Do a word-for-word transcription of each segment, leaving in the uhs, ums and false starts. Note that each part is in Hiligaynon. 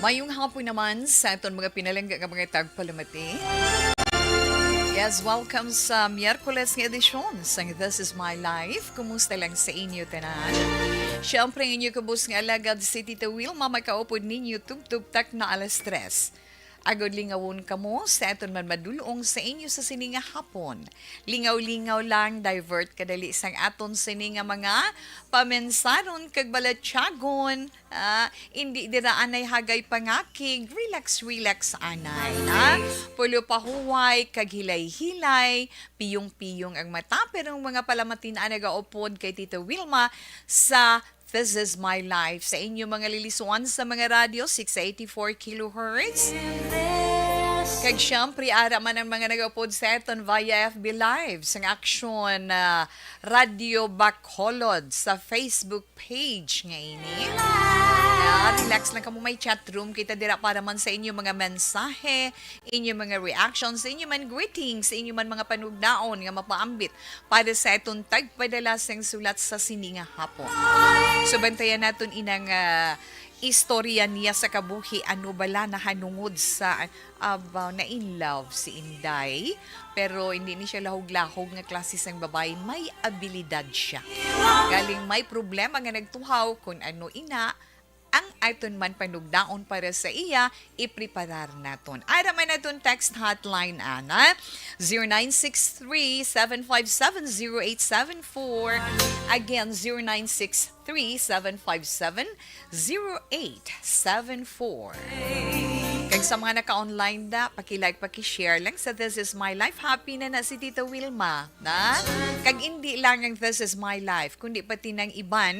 Mayong hapon naman sa aton mga pinalangga nga mga tagpalamati. Yes, welcome sa Miyerkules nga edisyon sang This Is My Life. Kumusta lang sa inyo tanan? Siyempre, ang inyo kabus nga alagad si Tita Wilma, makaupod ninyo tubtob takna alas tres. Agod lingawon kamo sa aton man madulong sa inyo sa sini nga hapon. Lingaw-lingaw lang, divert kadali sang aton sini nga mga pamensaron kag balatyagon. Ah, indi dira anay hagay pangakig, relax, relax anay, ha? Pulo pahuway kag hilay-hilay, piyong-piyong ang mata, pero ang mga palamatin-an nagaupod kay Tita Wilma sa This Is My Life sa inyo mga lilisuan sa mga radyo, six eighty-four kilohertz. Kag siyempre, ara man ang mga nagaupod sa aton via F B Live, sang Aksyon, ah, Radyo Bacolod sa Facebook page nga ini. Ah, relax lang kamo, may chat room kita dira para man sa inyo mga mensahe, inyo mga reactions, inyo man greetings, inyo man mga panugnaon nga mapaambit para sa aton tagpadala sang sulat sa sini nga hapon. So, bantayan naton inang, ah, istorya niya sa kabuhi, ano bala nahanungod sa, aba, na in love si Inday, pero hindi ni siya lahog-lahog nga klase sang babayi, may abilidad siya. Galing may problema nga nagtuhaw, kung ano ina ang aton man panugnaon para sa iya, ipreparar naton. Ara man naton text hotline, ana, zero nine six three, seven five seven, zero eight seven four. Again, zero nine six three, seven five seven, zero eight seven four. Kag sa mga naka-online da, paki-like, paki-share lang sa This Is My Life. Happy na na si Tita Wilma, na? Kag hindi lang ang This Is My Life, kundi pati ng iban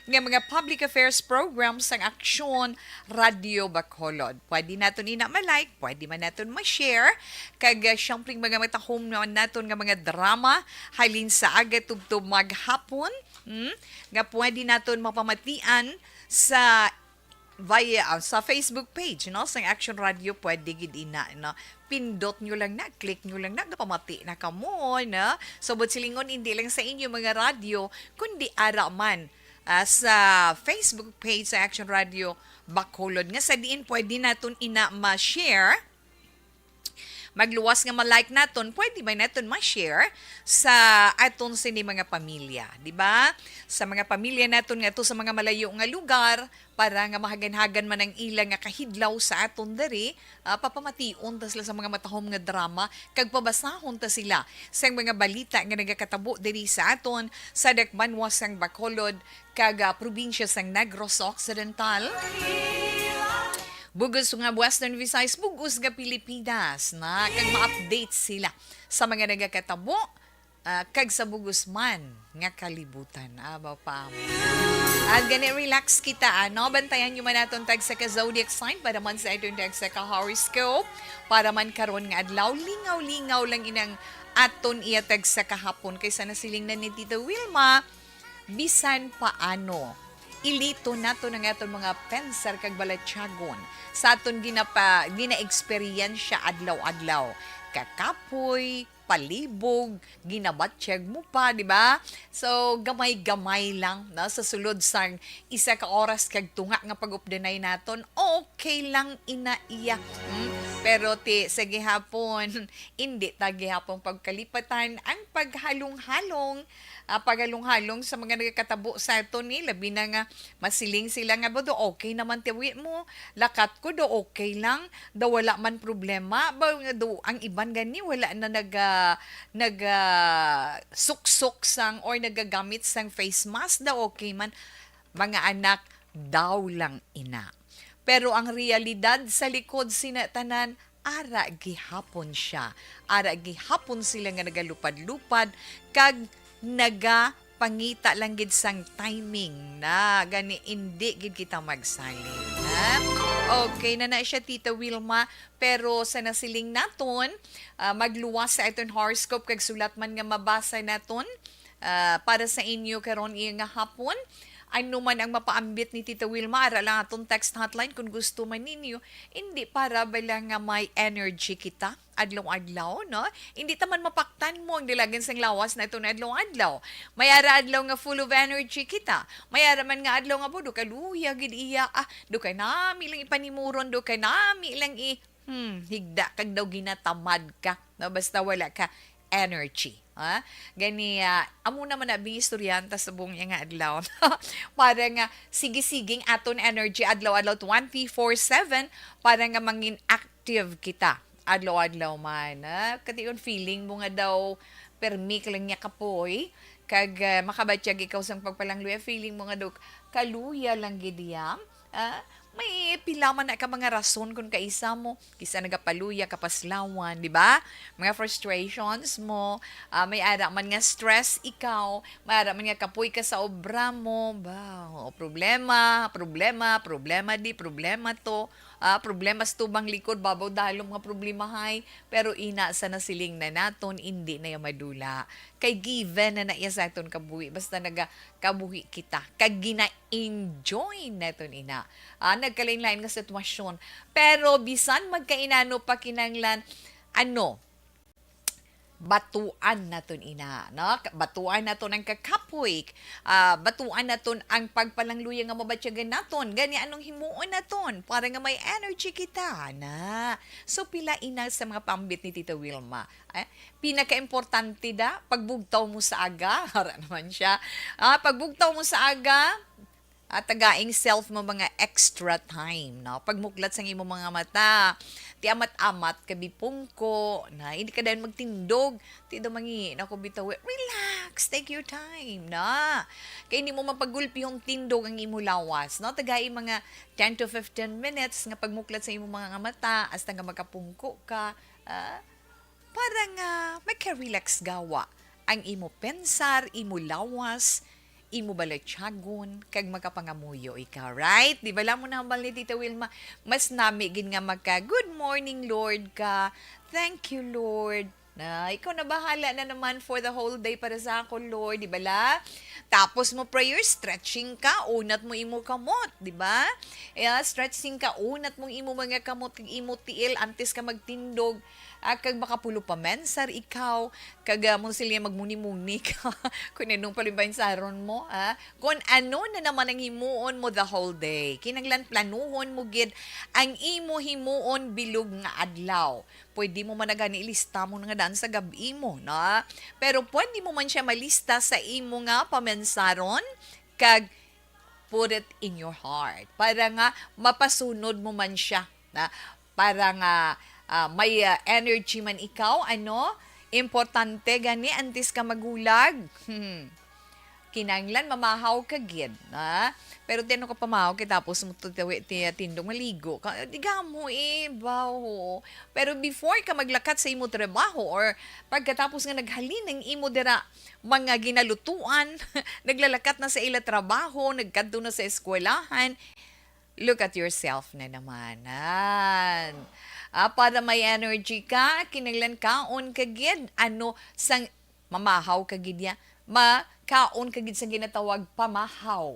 nga mga public affairs programs sang Aksyon Radyo Bacolod. Pwede naton ina ma-like, pwede man naton ma-share. Kag, ah, siyempre, mga matahom naman naton nga mga drama halin sa aga tubtob maghapon, hmm, nga pwede naton mapamatian sa via, ah, sa Facebook page, no, sang Action Radio. Pwede gid ina, no? Pindot nyo lang na, click nyo lang na, gapamati na kamo, no? So, but silingon, hindi lang sa inyo mga radyo, kundi ara man, ah, sa Facebook page sa Action Radio Bacolod, nga sa diin pwede naton ina ma-share. Magluwas nga ma-like naton, pwede ba naton ma-share sa aton sini mga pamilya, di ba? Sa mga pamilya naton nga to sa mga malayo nga lugar, para nga mahagan-hagan man ang ila nga kahidlaw sa aton diri, ah, papamation ta sila sa mga matahom nga drama, kag pabasahon ta sila sa mga balita nga nagakatabo diri sa aton, sa dakbanwa sang Bacolod, kag, ah, probinsya sang Negros Occidental. Bugos nga Western Visayas, bugos nga Pilipinas, na, kag ma-update sila sa mga nagakatabo, ah, kag sa bugos man nga kalibutan. Aba pa. At gani, relax kita, ano? Bantayan nyo man naton tagsa ka zodiac sign para man sa aton tagsa ka horoscope. Para man karon nga adlaw, lingaw-lingaw lang inang aton iya tagsa ka hapon. Kay sa nasiling na ni Tita Wilma, bisan paano, ilito naton ang aton mga pensar kag balatyagon sa aton ginapa-, gina-eksperyensya adlaw-adlaw. Kakapoy, palibog, ginabatyag mo pa, di ba? So, gamay-gamay lang, no? Sa sulod sang isa ka oras kag tunga nga pag-updanay naton, okay lang ina iya. Hmm? Pero ti, sa gihapon, hindi ta gihapon pagkalipatan ang paghalong-halong, ah, paghalong-halong sa mga nagakatabo sa aton, ni, labi na nga masiling sila nga, "Ba, do okay naman tiwi mo, lakat ko do okay lang, do wala man problema." Ba, nga do, ang iban gani wala na naga-, naga-, suksok sang or nagagamit sang face mask, do okay man. Mga anak, daw lang ina. Pero ang realidad sa likod sina tanan, ara gihapon siya. Ara gihapon sila nga nagalupad-lupad kag nagapangita lang gid sang timing na gani indi gid kita magsalig, ha? Okay na na siya, Tita Wilma, pero sa nasiling naton, ah, magluwas sa aton horoscope kag sulat man nga mabasa naton, ah, para sa inyo karon iya nga hapon. Ano man ang mapaambit ni Tita Wilma, ara lang aton text hotline kung gusto man ninyo. Hindi para bala nga may energy kita adlaw-adlaw, no? Hindi ta man mapaktan mo ang dalagan sang lawas naton adlaw-adlaw. May ara adlaw nga full of energy kita. May ara man nga adlaw nga, "Bo, do kaluya gid iya. Ah, do ka nami lang ipanimuron, do ka nami lang i-," hmm, higda kag daw ginatamad ka, no? Basta wala ka energy. Ha? Gani, ah, amo naman na bing istoryanta sa buong nga adlaw. Para nga sige-siging aton energy adlaw-adlaw twenty-four seven para nga mangin active kita adlaw-adlaw man. Ha? Kati yun, feeling mo nga daw permi ka lang niya kapoy, kag ah, makabatyag ikaw sang pagpalangluya, feeling mo nga daw kaluya lang gid iya. Ah, may pila man na ka mga rason kung kaisa mo, kisa nagapaluya ka paslawan, di ba? Mga frustrations mo, ah, may ara man nga stress ikaw, may ara man nga kapoy ka sa obra mo, ba, o, problema, problema, problema di, problema to, ah, problema sa tubang likod, babaw dalom nga problemahay, pero ina sa nasiling na naton, hindi na iya madula. Kay given na na iya sa aton kabuhi, basta naga kabuhi kita, kag gina-enjoy naton ina. Ah, nagkalain-lain nga sitwasyon. Pero bisan magkainano pa kinanglan, ano, batuan naton ina, no? Ka-, batuan naton ang kakapoy, ah, batuan naton ang pagpalangluya nga mabatyagan naton. Gani anong himuon naton para nga may energy kita, na? So, pila ina sa mga pambit ni Tita Wilma? Eh, pinakaimportante da, pagbugtaw mo sa aga. Ara naman siya. Ah, pagbugtaw mo sa aga, ah, tagaing self mo mga extra time, no? Pagmuklat sang imo mga mata, ti amat-amat ka bipungko, na hindi ka dayon magtindog, ti daw mangi na ko bitaw, relax, take your time, na. Kay hindi mo mapagulpihong tindog ang imo lawas, no? Tagai mga ten to fifteen minutes nga pagmuklat sa imo mga mata, hasta nga makapungko ka, ah, para nga maka-relax gawa ang imo pensar, imo lawas, imo balatyagon, kag makapangamuyo ikaw, right? Di ba, alam mo na, hambal ni Tita Wilma, mas nami gid nga maka, "Good morning, Lord," ka, "Thank you, Lord." Na, ikaw na bahala na naman for the whole day para sa ako, Lord, di ba la? Tapos mo prayer, stretching ka, unat mo imo kamot, di ba? Yeah, stretching ka, unat mong imo mga kamot kag imo tiil antes ka magtindog. Ah, kag makapulo pa mensar ikaw, kag, ah, mo sila magmuni-muni ka kung anong palimbahinsaron mo, ah. Kung ano na naman ang himuon mo the whole day, kinanglan planuhon mo gid ang imo himuon bilog nga adlaw. Pwede mo man na gani ilista mo nga daan sa gab-i mo, no? Pero pwede mo man siya malista sa imo nga pamensaron, kag put it in your heart para nga mapasunod mo man siya, na para nga, ah, may, ah, energy man ikaw, ano, importante gani antes ka maghulag. Hmm. Kinanglan mamahaw ka gid, ha? Pero ti ano ka pamahaw kay tapos mo tutuwi ti tindog maligo ka, di gamo eh, baho. Pero before ka maglakat sa imo trabaho or pagkatapos nga naghalin ang imo dira mga ginalutuan, naglalakat na sa ila trabaho, nagkadto na sa eskwelahan, look at yourself na naman. An. Ah, para may energy ka, kinanglan kaon ka gid, ano, sang mamahaw ka gid ya, makaon ka gid sang ginatawag pamahaw.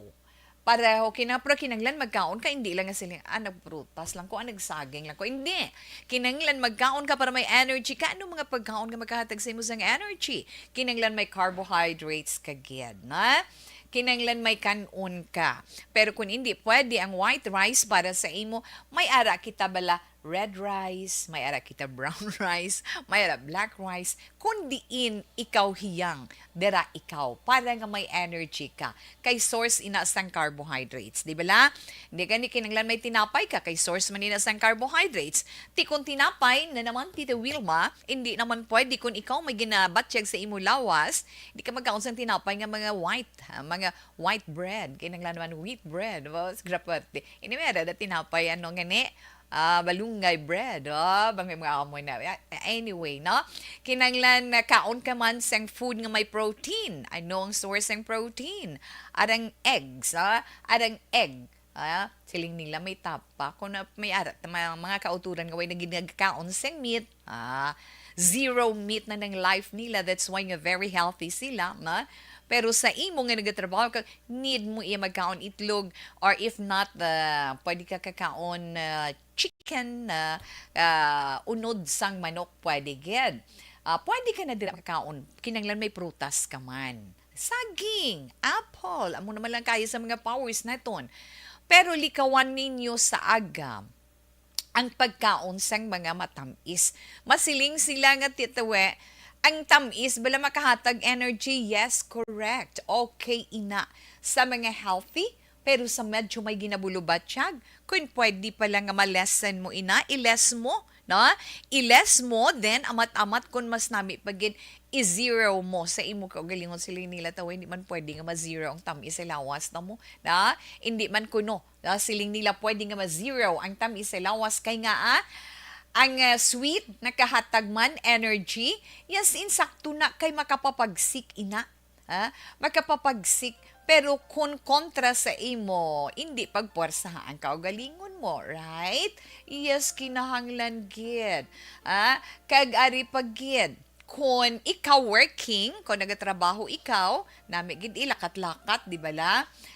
Pareho kina, pero kinanglan magkaon ka, hindi lang nga sila, ah, nagprutas lang ko, ah, nagsaging lang ko. Hindi. Kinanglan magkaon ka para may energy ka. Ano mga pagkaon nga makahatag sa imo sang energy? Kinanglan may carbohydrates ka gid, na? Kinanglan may kanon ka. Pero kung hindi pwede ang white rice para sa imo, may ara kita bala red rice, may ara kita brown rice, may ara black rice, kung diin ikaw hiyang, dira ikaw, para nga may energy ka. Kay source ina sang carbohydrates, di bala? Hindi gani kinanglan may tinapay ka, kay source man ina sang carbohydrates. Ti kung tinapay na naman, Tita Wilma, hindi naman pwede kung ikaw may ginabatyag sa imo lawas, di ka magkaon sang tinapay nga mga white, ha, mga white bread, kinanglan man wheat bread, was grapati. Ini may ara na tinapay, ano, ngani, ah, balunggay bread, oh, bang may mga amo na. Ah, anyway, no? Kinanglan na kaon ka man sang food nga may protein. Ano ang source ng protein? Arang eggs, ah? Arang egg. Ah, siling nila may tapa. Kung na, may ara, mga, mga kauturan nga way na ginagkaon sang meat. Ah, zero meat na ng life nila. That's why nga very healthy sila, na? Pero sa imo nga nagatrabaho ka, need mo iya magkaon itlog, or if not, uh, pwede ka kakaon uh, chicken na uh, unod sang manok, pwede gid. Uh, pwede ka na dira makaon, kinanglan may prutas ka man. Saging, apple, amo naman lang kaya sa mga powers naton. Pero likawan ninyo sa aga ang pagkaon sang mga matamis. Masiling sila nga titawe, ang tamis bala makahatag energy? Yes, correct. Okay ina sa mga healthy, pero sa medyo may ginabulubatyag, kung pwede pala nga ma-lessen mo ina, i-less mo, no? I-less mo, then amat-amat kung mas nami pa gid, i-zero mo sa imo kaugalingon. Sila nila tawo, hindi man pwede nga ma-zero ang tamis sa lawas na mo, na? Hindi man kuno, na? Siling nila pwede nga ma-zero ang tamis sa lawas kay nga, ah, ang uh, sweet nakahatag man energy. Yes, insakto na kay makapapagsik ina, ha? Makapapagsik, pero kun kontra sa imo, hindi pagpuwersaha ang kaugalingon mo, right? Yes, kinahanglan gid, ha? Kag ari pa gid, kun ikaw working, kun nagatrabaho ikaw, nami gid ilakat-lakat, di ba la?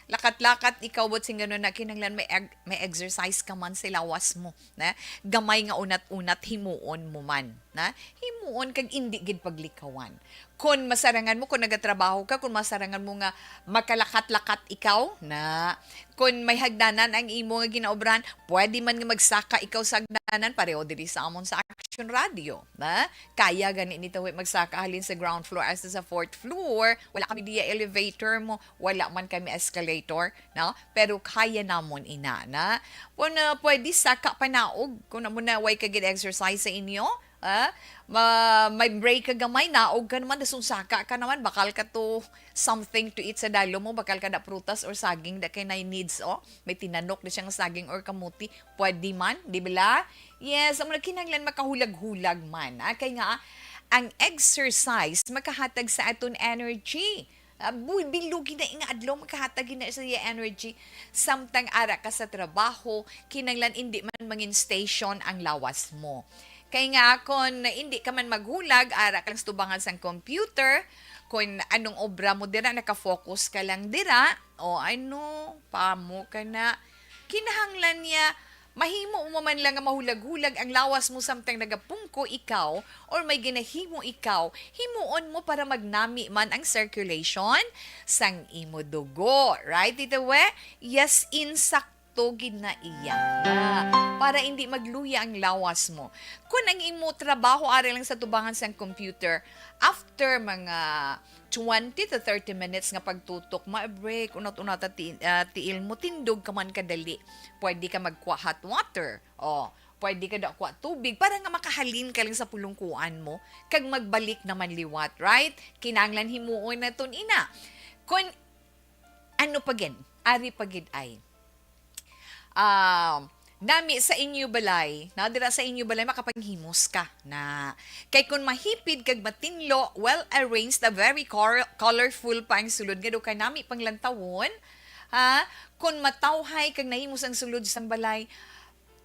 Lakat-lakat ikaw, but sing ganun na kinahanglan may ag- may exercise ka man sa lawas mo, na? Gamay nga unat-unat himuon mo man, na? Himuon kag indi gid paglikawan. Kun masarangan mo, kun nagatrabaho ka, kun masarangan mo nga makalakat-lakat ikaw, na? Kun may hagdanan ang imo nga ginaobrahan, pwede man nga magsaka ikaw sa hagdanan, pareho diri sa amon sa Action Radio, na? Kaya gani ni tawi magsaka halin sa ground floor hasta sa fourth floor. Wala kami diya elevator mo, wala man kami escalator, no? Pero kaya namon ina, na? Kung uh, pwede, saka panaog. Kung amo na, way ka gid exercise sa inyo, ah, ma may break ka gamay, naog ka naman, dason saka ka naman, bakal ka to something to eat sa dalo mo, bakal ka da prutas or saging da kay na needs, oh. May tinanok na siya nga saging or kamuti, pwede man, di ba? Yes, ang mga kinahanglan makahulag-hulag man. Ah, kay nga, ang exercise makahatag sa aton energy. Ah, bu- bilugi na nga adlaw, makahatag na sa iya energy. Samtang ara ka sa trabaho, kinanglan indi man mangin station ang lawas mo. Kay nga, kon indi ka man maghulag, ara ka lang sa tubangan sang computer, kon anong obra mo dira, nakafocus ka lang dira, o ano, pamo ka na. Kinahanglan niya, mahimo mo man lang nga mahulag-hulag ang lawas mo samtang nagapungko ikaw or may ginahimo ikaw, himuon mo para magnami man ang circulation sang imo dugo. Right, Tita We? Yes, insakto gid na iya. Para hindi magluya ang lawas mo. Kung ang imo trabaho ari lang sa tubangan sang computer, after mga twenty to thirty minutes nga pagtutok, ma-break, unat-unat at ti- ah, tiil mo, tindog ka man kadali. Pwede ka magkuha hot water. O, pwede ka da kuha tubig para nga makahalin ka lang sa pulungkuan mo kag magbalik naman liwat, right? Kinahanglan himuon naton ina. Kun ano pa gid, ari pa gid ay. Ah, nami sa inyo balay, na dira sa inyo balay makapanghimos ka na. Kay kun mahipid kag matinlo, well arranged, a very cor- colorful pa ang sulod nga do ka nami panglantawon, ha? Kun matawhay kag nahimos ang sulod sang balay,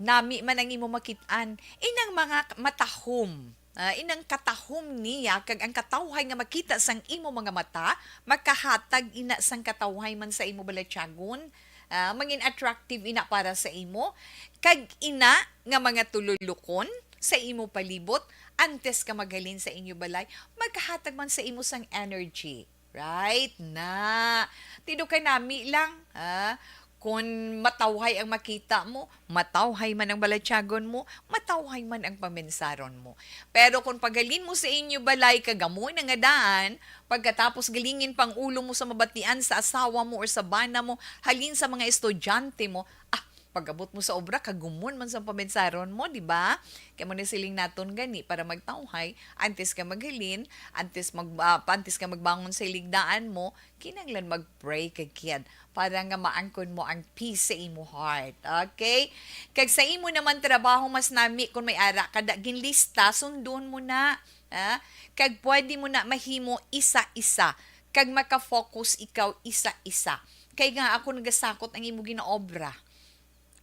nami man ang imo makit-an. Inang mga matahom, ah, inang katahom niya kag ang katawhay nga makita sang imo mga mata, makahatag ina sang katawhay man sa imo balatyagon. Ah, mangin attractive ina para sa imo, kag ina nga mga tululukon sa imo palibot, antes ka maghalin sa inyo balay, maghatag man sa imo sang energy. Right na. Tido ka nami lang, ha? Kun matawhay ang makita mo, matawhay man ang balatyagon mo, matawhay man ang pamensaron mo. Pero kung paghalin mo sa inyo balay kag amo na nga daan, pagkatapos galingin pang ulo mo sa mabatian sa asawa mo or sa bana mo, halin sa mga estudyante mo, ah, pag-abot mo sa obra, kagumon man sa pamensaron mo, di ba? Kay mo ni siling naton gani para magtawhay, antes ka maghalin, antes mag ah, antes ka magbangon sa iligdaan mo, kinanglan mag-pray ka gid para nga maangkon mo ang peace sa imo heart. Okay? Kag sa imo naman trabaho, mas nami kung may ara ka da ginlista, sundon mo na. Ha? Kag pwede mo na mahimo isa-isa. Kag maka-focus ikaw isa-isa. Kay nga ako nagasakot ang imo ginaobra.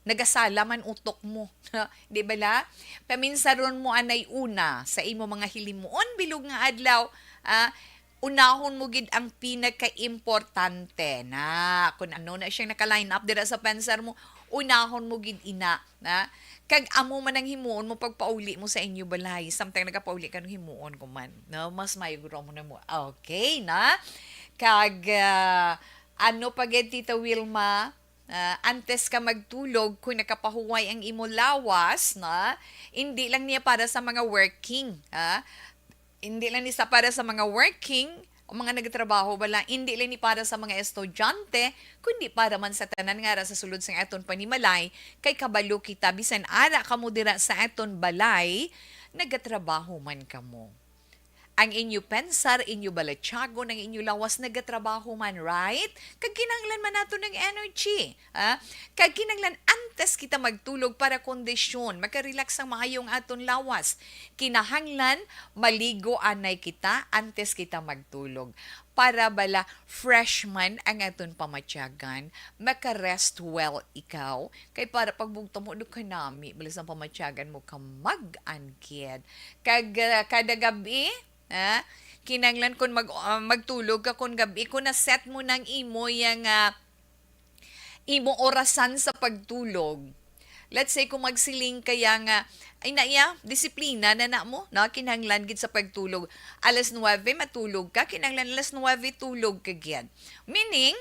nagasala man utok mo. Di bala? Paminsaron mo anay una sa imo mga hilimuon bilog nga adlaw, ah, unahon mo gid ang pinakaimportante na. Kung ano na siyang naka-line up dira sa pensar mo, unahon mo gid ina, na. Kag amo man ang himuon mo pagpauli mo sa inyo balay. Samtang nagapauli ka, no, himuon ko man, no? Mas mayo guro mo na mo. Okay, na? Kag, ah, ano pa gid, Tita Wilma? Ah, antes ka magtulog, kung nakapahuway ang imo lawas, na, hindi lang niya para sa mga working, ah. Hindi lang ni sa para sa mga working o mga nagtrabaho bala, hindi lang ni para sa mga estudyante, kundi para man sa tanan nga ara sa sulod sang aton panimalay, kay kabalo kita, bisan ara kamo dira sa aton balay, nagatrabaho man kamo. Ang inyo pensar, inyo balatyagon, ang inyo lawas nagatrabaho man, right? Kag kinahanglan man nato ng energy, ha? Kag kinahanglan antes kita magtulog para kondisyon, makarelax ang maayo ang aton lawas. Kinahanglan maligo anay kita antes kita magtulog. Para bala fresh man ang aton pamatyagan, maka-rest well ikaw. Kay para pagbugto mo, do kanami, bala sa pamatyagan mo, kamag-an gid. Kag, ah, kada gabi, ha? Kinanglan kun mag-, ah, magtulog ka kun gabi, kun na-set mo nang imo yang, ah, imo orasan sa pagtulog. Let's say, kung magsiling ka ya nga, ay na iya, disiplina na na mo, no? Kinahanglan gid sa pagtulog. Alas nuwebe matulog ka, kinahanglan alas nuwebe tulog ka gid. Meaning,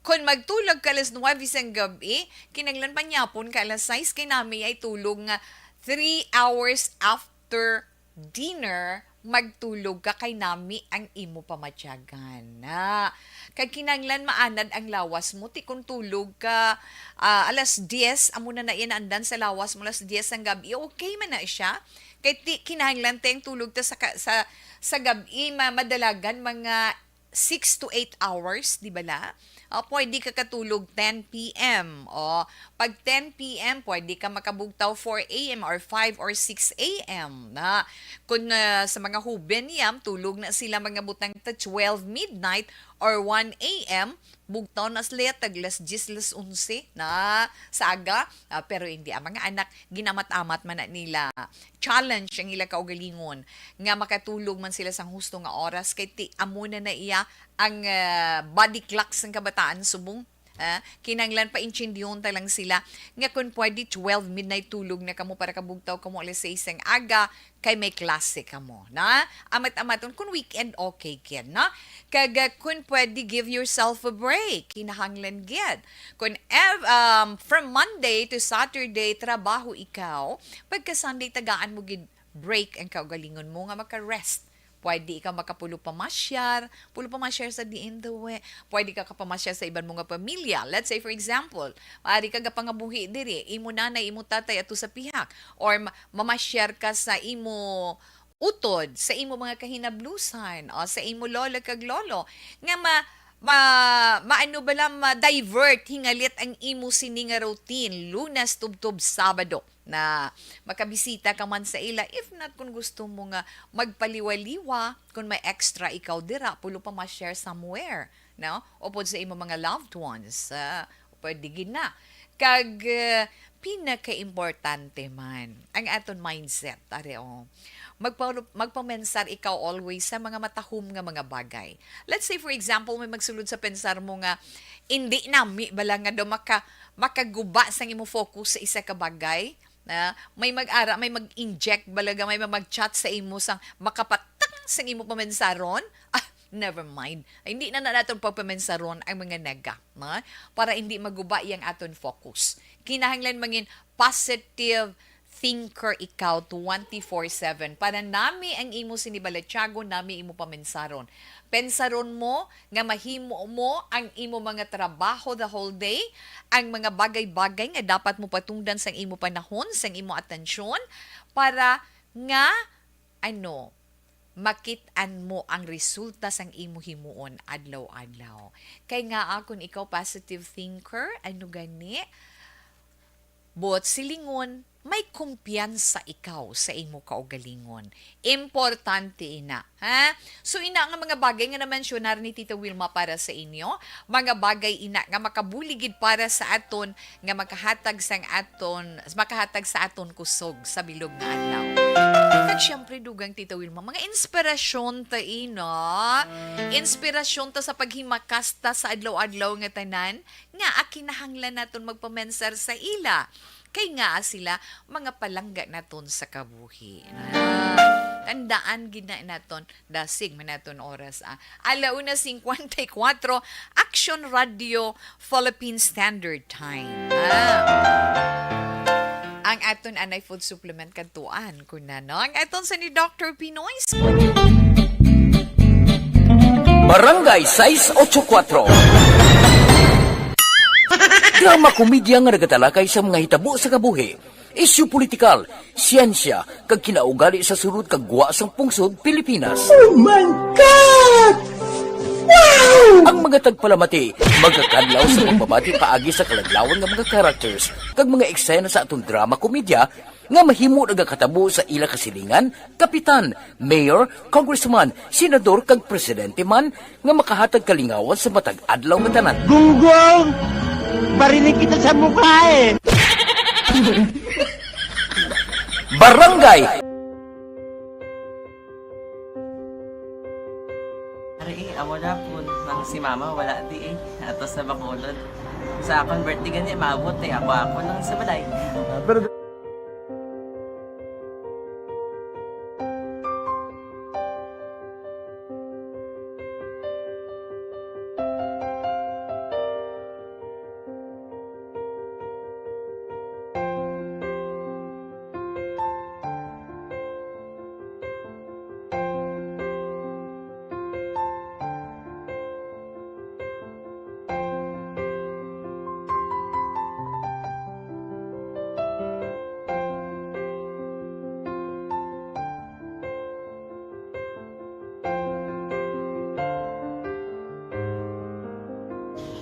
kung magtulog ka alas nuwebe sang gabi, kinahanglan panyapon ka alas sais, kay nami ay tulog nga three hours after dinner, magtulog ka kay nami ang imo pamatyagan. Na, kay kinahanglan maanad ang lawas mo. Ti kung tulog ka, ah, alas diyes, amo na na yan andan sa lawas mo, alas diyes ang gabi, okay man na siya. Kay ti, kinahanglan tayong tulog ta sa, ka- sa, sa gabi, ma- madalagan mga six to eight hours, di ba la? O, pwede ka katulog ten p m. O, pag ten p m, pwede ka makabugtaw four a m or five or six a m na. Kung, ah, sa mga huben, yam, tulog na sila mga butang ta twelve midnight or one a m, bugtaw na sila tag las diyes, las onse na sa aga. Ah, pero hindi, ang mga anak, ginamat-amat man na nila. Challenge ang ila kaugalingon nga makatulog man sila sang husto nga oras, kay ti amo na na iya ang, ah, body clock sang kabataan subong. Ah, kinahanglan paintindiyon ta lang sila nga kung pwede twelve midnight tulog na kamo para kabugtaw kamo alas sais ang aga kay may klase kamo, na? Amat-amaton kung weekend, okay gid, no? Kag, ah, kung pwede, give yourself a break. Kinahanglan gid. Kung ev-, um, from Monday to Saturday, trabaho ikaw, pagka Sunday, tagaan mo gid break ang kaugalingon mo nga maka-rest. Pwede ikaw makapulo pamasyar, pulo pamasyar sa diin daw eh. Pwede ka kapamasyar sa iban mo nga pamilya. Let's say, for example, maaari ka gapangabuhi diri, imo nanay, imo tatay ato sa pihak, or ma- mamasyar ka sa imo utod, sa imo mga kahinablusan, o sa imo lola kag lolo, nga ma- ma- maano bala, ma-divert, hingalit ang imo sini nga routine, Lunes tubtob Sabado, na makabisita ka man sa ila. If not, kung gusto mo nga magpaliwa-liwa, kung may extra ikaw dira, pulo pamasyar somewhere, no? Upod sa imo mga loved ones, ah, pwede gid na. Kag, ah, pinakaimportante man, ang aton mindset, are, oh. Magpa-, magpamensar ikaw always sa mga matahom nga mga bagay. Let's say, for example, may magsulod sa pensar mo nga, "Hindi nami bala nga daw maka-, makaguba sang imo focus sa isa ka bagay." Na may mag-ara, may mag-inject bala, may mag-chat sa imo sang makapatang sang imo pamensaron. Ah, never mind. Ay, hindi na, na naton pagpamensaron ang mga nega, no? Para hindi maguba yang aton focus. Kinahanglan mangin positive thinker ikaw twenty-four seven para nami ang imo sinibalatyagon, nami imo pamensaron. Pensaron mo nga mahimo mo ang imo mga trabaho the whole day, ang mga bagay-bagay nga dapat mo patungdan sang imo panahon, sang imo atensyon, para nga, ano, makit-an mo ang resulta sang imo himuon adlaw-adlaw. Kay nga, ah, kung ikaw positive thinker, ano gani, buot silingon, may kumpiyansa ikaw sa imo kaugalingon. Importante ina, ha? So, ina nga mga bagay nga na-mensionar ni Tita Wilma para sa inyo, mga bagay ina nga makabulig gid para sa aton, nga makahatag sang aton, makahatag sa aton kusog sa bilog nga adlaw. Kag syempre, dugang Tita Wilma, mga inspirasyon ta ina. Inspirasyon ta sa paghimakas ta sa adlaw-adlaw nga tanan, nga kinahanglan naton magpamensar sa ila. Kay ngaa sila mga palangga naton sa kabuhi. Ah, tandaan gid na naton, dasig man naton oras, ah. Ala una singkwenta y kuwatro, Action Radio Philippine Standard Time. Ah. Ang aton anay food supplement kadtuan ko na, no? Ang aton sa ni Doctor Pinoy. Barangay sais ocho kuwatro. Drama komedya nga nagatalakay sa mga hitabo sa kabuhi, isyu politikal, siyensya, kag kinaugali sa sulod kag gwa sang pungsod Pilipinas. Oh my God! Wow! Ang mga tagpalamati magakadlaw sa pagpamati paagi sa kaladlawan nga mga characters kag mga eksena sa aton drama komedya nga mahimo nagakatabo sa ila kasilingan, kapitan, mayor, congressman, senador, kag presidente man nga makahatag kalingawan sa matag adlaw nga tanan. Gunggong! Barinig kita sa mukha eh! Barangay! Ari eh, amo na po nang si mama wala di eh. Ato sa Bacolod. Sa akon birthday gani, maabot eh. Ako, ako lang sa balay. Ah, pero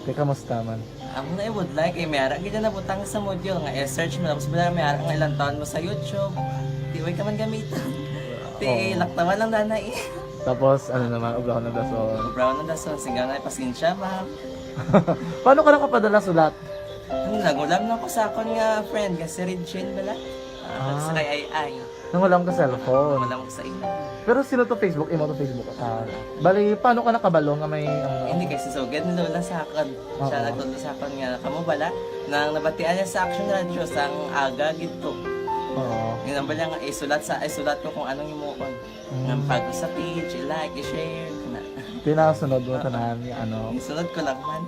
Te, kamusta man? Amo na, I would like, eh, may ara gid na nabutang sa module nga i-search mo, tapos bala may ara nga ilang taon mo sa YouTube. Di, way ka man gamiton. Ti, Oo. Laktawan lang dana eh. Tapos, ano naman, ubrahon ng dason. Ubrahon ng dason, singgaw na, pasensya, ma'am. Paano ka nakapadala sulat? Ano, nagulam na ko sa akon nga friend, nga si Regine bala. Ah, Ah. Sa kay Ay Ay. Nangulam ka cellphone? Nangulam ko sa imo. Pero sino to Facebook? Imo to Facebook? Ah, bali, paano ka nakabalo nga may, ano? Hindi, kay si Sugad ni Lola sa akon. Siya Oo. Nagtudlo sa akon nga, kamo bala, nang nabatian niya sa Action Radio, sang aga gid to. Oo. Yun ang bala nga, isulat sa, isulat ko kung anong himuon. Mm. Nga pag sa page, i-like, i-share, kana. Tinasunod mo Oo. Tanan nga ano. Isunod ko lang man.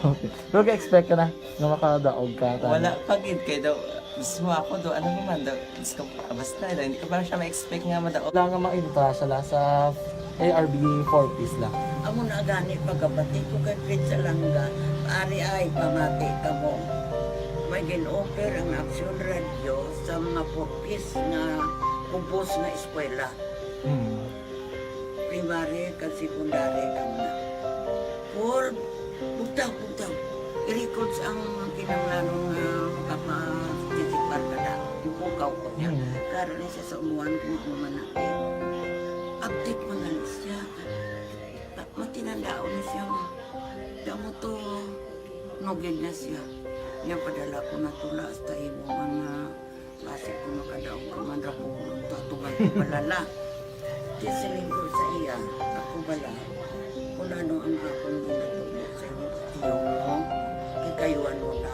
Okay. Pero ga-expect ka na nga makadaog ka, tanan? Wala pa gid, kay daw, mismo ako daw, ano naman daw, Diyos ko, basta daw, hindi ko pa siya ma-expect nga madaog. Wala nga ma-invita siya la sa A R B four Ps la. Amo na gani pagkabati ko kay Fritz Alanga, ari ay pamati kamo. May gin-offer ang Action Radio sa mga four Ps nga ubos nga eskwela. Hmm. Primary kag secondary kamo na. Paul, bugtaw, bugtaw. I-records ang kinahanglanon nga makaparticipar ka na. Ipukaw ko niya. Mm. Karon ni siya sa umuan kung ano man natin. Update man na siya. Ta-, matinandaon na siya nga. Damo to, nugid na siya. Niya padala ko na tula hasta imo mga Basi ko makadaog ka man ra ko, tutugan ko bala la. Di siling ko sa iya, ako bala, kung ano ang akong ginatubo sa imo, tiyo mo, kay kayo ano na.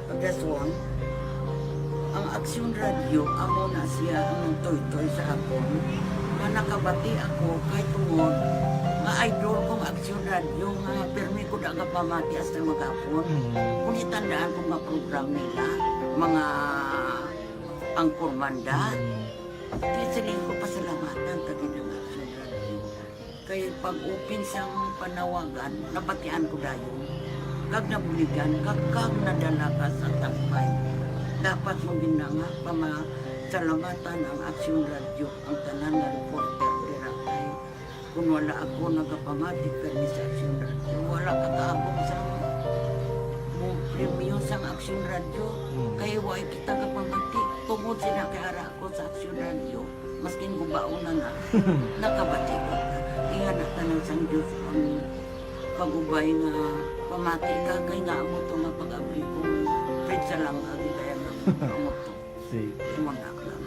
Pagdason, ang Aksyon Radio, amo na siya ang nagtoytoy sa akon, nga nakabati ako kay tungod nga idol kong Aksyon Radio, nga pirmi ko da nga pamati hasta maghapon. Mm. Kung itandaan ko nga program nila, mga Ang Kurmanda. Mm. Kaya siling ko, pasalamatan ta gid ang Action Radio. Kay pag-open sang panawagan, nabatian ko dayon. Kag nabuligan, kag, kag nadala ka sa tampay. Dapat mo gid na nga pamasalamatan ang Action Radio, ang tanan nga reporter dira kay Kung wala ako nagapamati permi sa Aksyon Radio, wala ka kaabot sa mo premyo sang Aksyon Radio. Hmm. Kay wa kita kapamati. Tungod sina kay ara ako sa Aksyon Radyo, maskin gubaon na na, nakabati ko. Ingana tanan sang Diyos ang pag-ubay nga pamati ka, kay nga amo to nga pag-abli ko, pizza lang ang gitaya nga amo to. Sige. Imo na lang.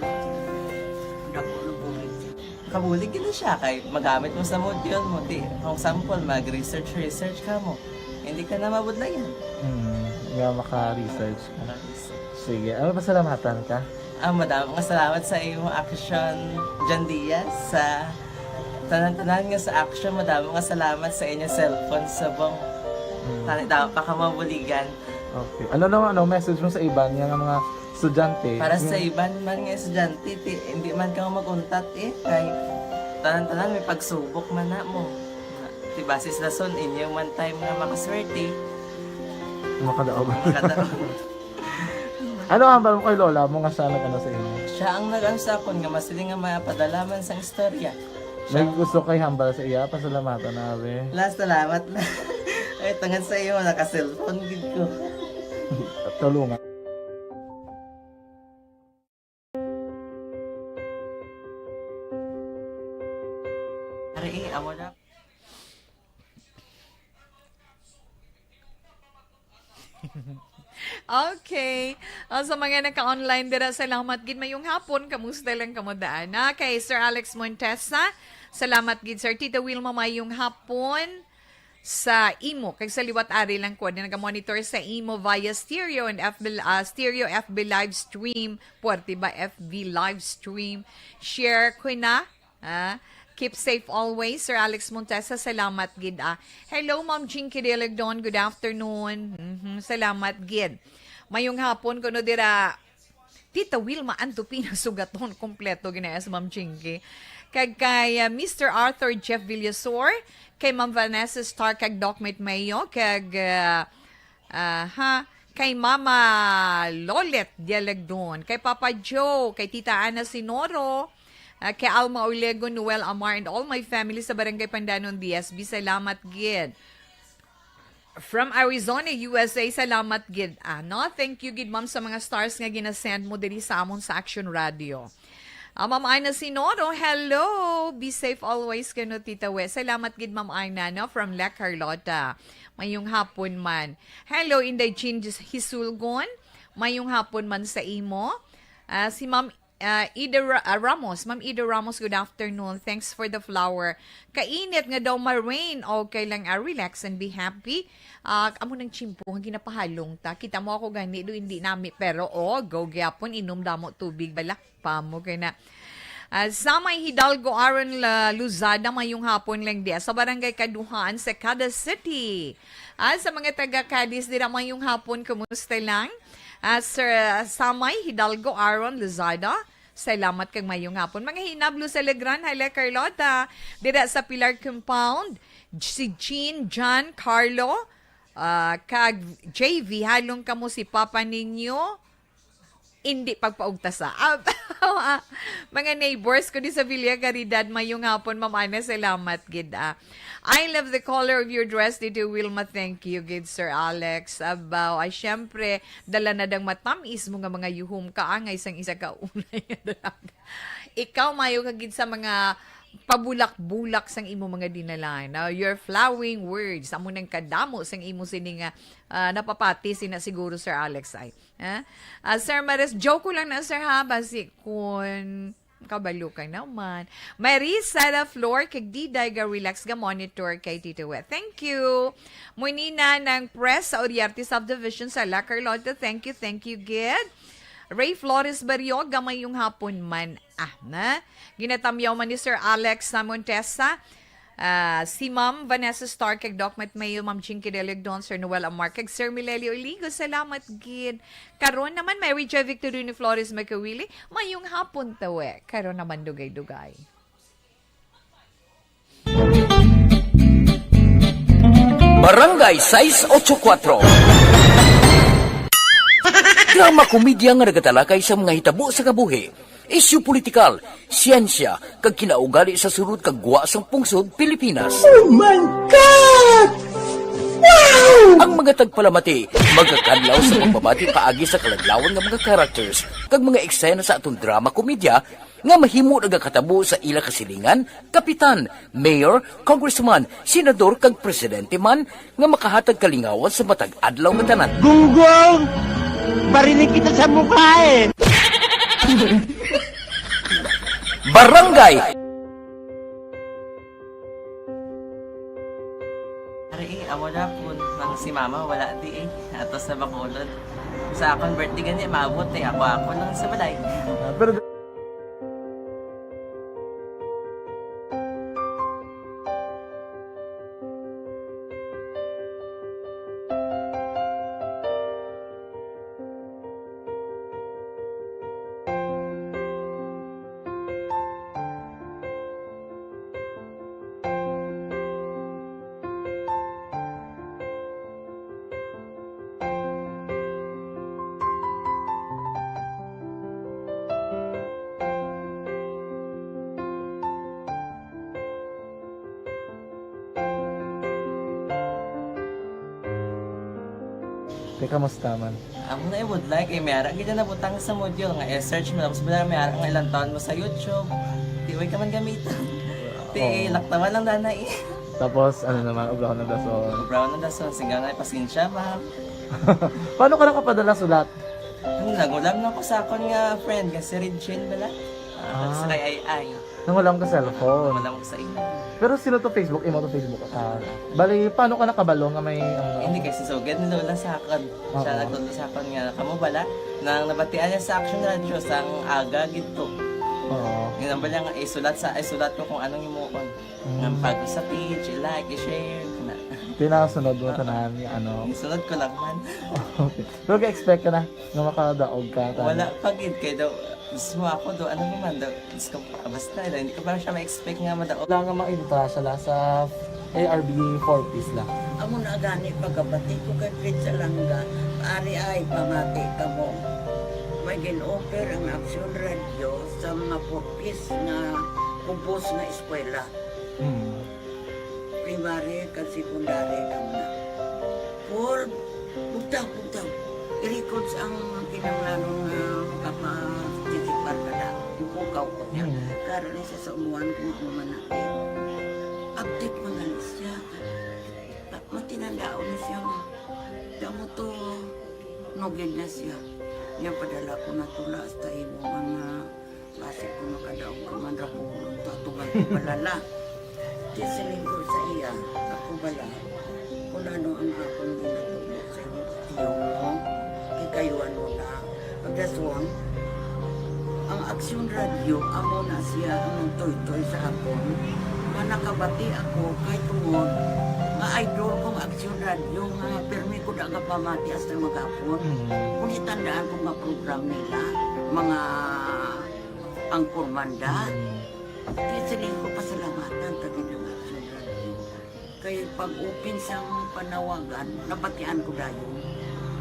Dako na bulig siya. Kabulig gid na siya kay magamit mo sa module mo. Di, kung sample, mag-research, research ka mo. Hindi ka na mabudlayan. Hmm, nga maka-research ka. Maka-research. Sige, ano, pasalamatan ka? Ah, madamo nga salamat sa imo, Action John Diaz, sa tanan-tanan nga sa Action. Madamo nga salamat sa inyo cellphone subong. Hmm. Tani, damo pa ka mabuligan. Okay. Ano naman, ano, message mo sa iban nga mga estudyante? Para sa Hmm. iban man nga estudyante, ti, hindi man ka mag-untat eh. Kay tanan-tanan may pagsubok man na mo. Ti, basis lason, inyo man time nga makaswerte. Makadaog. Makadaog. Ano ang hambal mo kay lola mo nga siya nag-ano sa imo? Siya ang nag-ano sa akon nga masiling nga mapadala man sang istorya. May Siya gusto kay hambal sa iya, pasalamatan na, abi. La, salamat na. Ay, tungod sa iyo, naka-cellphone gid ko. Tulungan. Ari, eh, amo na. Okay. Ah, sa mga naka-online dira, salamat gid. Mayong hapon. Kamusta lang kamo daan? Na kay Sir Alex Montesa, salamat gid, Sir. Tita Wilma, mayong hapon sa imo. Kag sa liwat ari lang ko, na naga-monitor sa imo via stereo and F B, ah, stereo F B live stream. Puwerte ba F B live stream? Share ko na. Ah, keep safe always, Sir Alex Montesa. Salamat gid, ah. Hello, Ma'am Jinky Diligdon. Good afternoon. Mhm, salamat gid. Mayong hapon kuno dira, Tita Wilma Antupina Sugaton. Kompleto gina si Ma'am Jinky. Kag kay, ah, Mister Arthur Jeff Villasor, kay Ma'am Vanessa Starr, kag Doc Mate Mayo, kag, ah, Aha. Kay Mama Lolet Dialegdon, kay Papa Joe, kay Tita Ana Sinoro, ah, kay Alma Orlego, Noel Amar, and all my family sa Barangay Pandanon, D S B. Salamat gid. From Arizona, U S A, salamat gid. Ano? Thank you gid, ma'am, sa mga stars nga ginasend mo diri sa amon sa Action Radio. Ah, Ma'am Ana Sinoro, hello! Be safe always kano, Tita We. Salamat gid, Ma'am Ana, no? From La Carlota. Mayong hapon man. Hello, Inday Jean Hisulgon. Mayong hapon man sa imo. Ah, si Ma'am, ah, Ida Ra-, ah, Ramos. Ma'am Ida Ramos, good afternoon. Thanks for the flower. Kainit nga daw ma-rain. Okay lang, ah, relax and be happy. Ah, amo nang tiyempo nga ginapahalong ta. Kita mo ako gani, do hindi nami. Pero, oh, go gyapon, inom damo tubig, bala. Pamo kay na. Ah, Samay Hidalgo Aaron La-, Luzada, mayong hapon lang di. Sa Barangay Kaduhaan sa Kada City. Ah, sa mga taga Cadiz dira, mayong hapon, kumusta lang? Ah, Sir, ah, Samay Hidalgo Aaron Luzada, salamat kag mayong hapon. Mga hinablo sa Legran, hala Carlota, dira sa Pilar Compound, si Jean, John, Carlo, ah, kag J V, halong kamo si Papa ninyo. Indi pagpaugtasa. Ah, mga neighbors ko di sa Villa Caridad, mayong hapon, Ma'am Ana, salamat gid, ah. I love the color of your dress, Tito Wilma. Thank you, gid, Sir Alex. Abaw, ay, syempre, dala na dang matamis mo nga mga yuhom, kaangay sang isa ka ulay nga dalaga. Ikaw, mayo ka gid sa mga pabulak-bulak sang imo mga dinalahan. Now, your flowing words, amo nang kadamo sang imo sini nga, ah, napapati sina siguro, Sir Alex, ay. Ha? Ah, Sir Maris, joke ko lang na, sir, ha? Basi kun kabalo ka naman. Maris, Sarah Flor, kag Diday, ga relax, ga monitor kay Tito Wet. Thank you. Munina ng Press sa Oriarte Subdivision sa La Carlota. Thank you, thank you, gid. Ray Flores Barrioga, mayong hapon man. Ah, na? Ginatamyaw man ni Sir Alex sa Montesa. Ah, si Ma'am Vanessa Stark, kag Doc Matt Mayo, Ma'am Chinky Delegdon, Sir Noel Amar, kag Sir Milelio Oligo, salamat gid. Karon naman, Mary J Victorino Flores Magkawili, mayong hapon, tawe. Karon naman, dugay-dugay. Barangay sais ocho kuatro. Drama komedya nga nagatalakay sa mga hitabo sa kabuhi, isyu politikal, siyensya, kag kinaugali sa sulod kag gwa sang pungsod Pilipinas. Oh my God! Wow! Ang mga Nga tagpalamati, magakadlaw sa pagbabati paagi sa kaladlawan nga mga characters kag mga eksena sa aton drama komedya nga mahimo nagakatabo sa ila kasilingan, kapitan, mayor, congressman, senador kag presidente man nga makahatag kalingawan sa matag adlaw nga tanan. Gunggong! Barinig kita sa mukha eh! Barangay! Ari, eh, amo na po nang si mama wala di eh. Ato sa Bacolod. Sa akon birthday gani, maabot eh. Ako-ako lang sa balay. Ah, pero Te, kamusta man? Amo na ibudlay kay may ara gid na nabutang sa module nga i-search mo, tapos bala may ara nga ilang taon mo sa YouTube. Di way ka man gamiton. Ti Oo. Laktawan lang dana eh. Tapos, ano naman, ubrahon ng dason. Ubrahon ng dason, singgaw na pasensya, ma'am. Paano ka nakapadala sulat? Ano, nagulam na ko sa akon nga friend nga si Regine bala. Ah, Ah. Sa kay Ay Ay. Nangulam ka cellphone? Wala mo sa imo. Pero sino to Facebook? Imo to Facebook? Ah, bali, paano ka nakabalo nga may, ano? Hindi, kay si Sugad ni Lola sa akon. Siya Oo. Nagtudlo sa akon nga, kamo bala, nang nabatian niya sa Action Radio, sang aga gid to. Oo. Yun ang bala nga, isulat sa, isulat ko kung anong imuon. Mm. Nga pag sa page, i-like, i-share, na. Tinasunod mo Oo. Tanan, yung ano. Isunod ko lang man. Okay. Pero ga-expect ka na nga makadaog ka, tanan? Wala pa gid, kay daw, gusto mo ako daw, ano naman daw, Diyos ko, ah, basta, hindi ko pa siya ma-expect nga madaog. Wala nga maintra siya la sa A R B four Ps la. Amo na gani pagkabati ko kay Fred Salanga, ari ay pamati kamo. May gin-offer ang Action Radio sa mga four Ps nga kubos nga eskwela. Hmm. Primary kag secondary kamo na. Paul, bugtaw, bugtaw. I-records ang kinahanglanon nga makaparticipar ka na. Ipukaw ko niya. Mm. Karon ni sa umuan kung ano man natin. Update man gani siya. Ta-, matinandaon na siya nga. Damo to, nugid na siya. Niya padala ko na tula hasta imo mga Basi ko makadaog ka man ra ko, tutugan ko bala la. Di siling ko sa iya, ako bala, kung ano ang akong ginatubo sa iyo, tiyo mo, kikayuan mo na. Pagkasuon, ang Aksyon Radio, amo na siya ang nagtoytoy sa akon. Nga nakabati ako, kay tungod, nga idol kong Aksyon Radio, nga pirmi ko da nga pamati hasta maghapon. Mm. Kung itandaan ko nga program nila, mga Ang Kurmanda. Mm. Di siling ko pasalamatan ta gid ang Action Radio. Kay pag-open sang panawagan, nabatian ko dayon.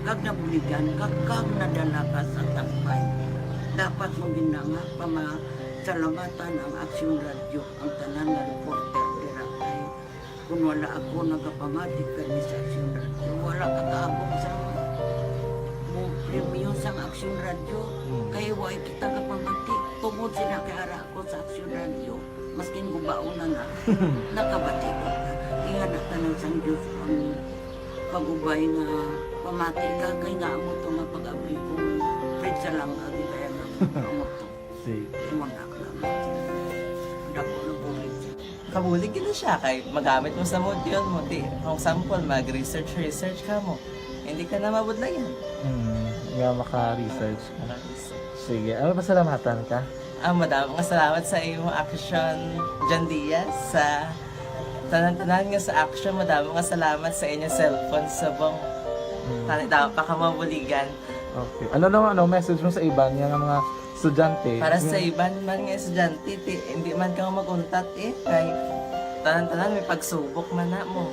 Kag nabuligan, kag, kag nadala ka sa tampay. Dapat mo gid na nga pamasalamatan ang Action Radio, ang tanan nga reporter dira kay Kung wala ako nagapamati kay Miss Action Radio, wala ka kaabot sa mo premyo sang Action Radio. Hmm. Kay way kita kapamati. Tungod sila kay ara ako sa Action Radio, maskin gubaon na na, nakabati ko. Ingana tanan sang Diyos ang pag-ubay nga pamati ka kay nga amo to nga pag-abli ko. Fred Salanga, di ba yan ang amo to? Sige. Wala ka. Dako na bulig. Kabulig gid na siya kay magamit mo sa module mo. Di, for example, mag-research, research ka mo. Hindi ka na mabudlayan. Hmm, nga maka-research ka. Maka-research. Sige, ano, pasalamatan ka? Ah, madamo nga salamat sa imo Action, John Diaz, sa tanan-tanan nga sa Action. Madamo nga salamat sa inyo cellphone subong. Hmm. Tani, damo pa ka mabuligan. Okay. Ano naman, ano, message mo sa iban nga mga estudyante? Para sa Hmm. iban man nga estudyante, ti, hindi man ka mag-untat eh. Kay tanan-tanan may pagsubok man na mo.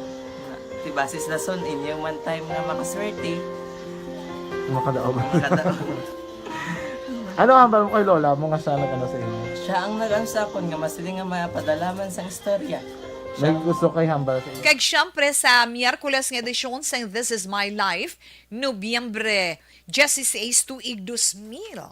Ti, base sa lason, inyo man time nga makaswerte. Makadaog. Makadaog. Ano ang hambal mo kay lola mo nga siya nag-ano sa imo? Siya ang nag-ano sa akon nga masiling nga mapadala man sang istorya. May gusto kay hambal sa iyo. Kag siyempre sa Miyerkules nga edisyon sang This Is My Life, Nobyembre dieciséis, tuig dos mil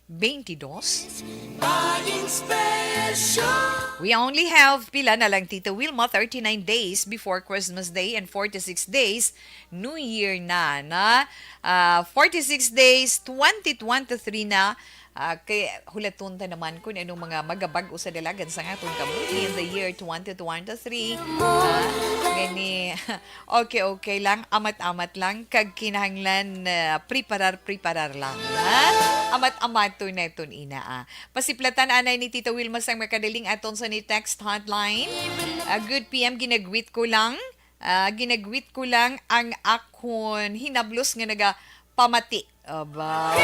veintidós. Buying special. We only have, pila na lang, Tita Wilma, thirty-nine days before Christmas Day and forty-six days New Year na, na, ah, forty-six days, twenty twenty-three na. Ah, kay hulaton ta naman kung anong mga magabag-o sa dalagan sa aton kabuhi in the year twenty twenty-three. Ah, gani, okay, okay lang, amat-amat lang, kag kinahanglan, ah, preparar, preparar lang, ha? Amat-amaton naton ina, ah. Pasiplatan anay ni Tita Wilma sang makadaling aton sa ni text hotline. Ah, good P M, ginagwit ko lang. Ah, ginagwit ko lang ang akon hinablos nga nagapamati. Aba.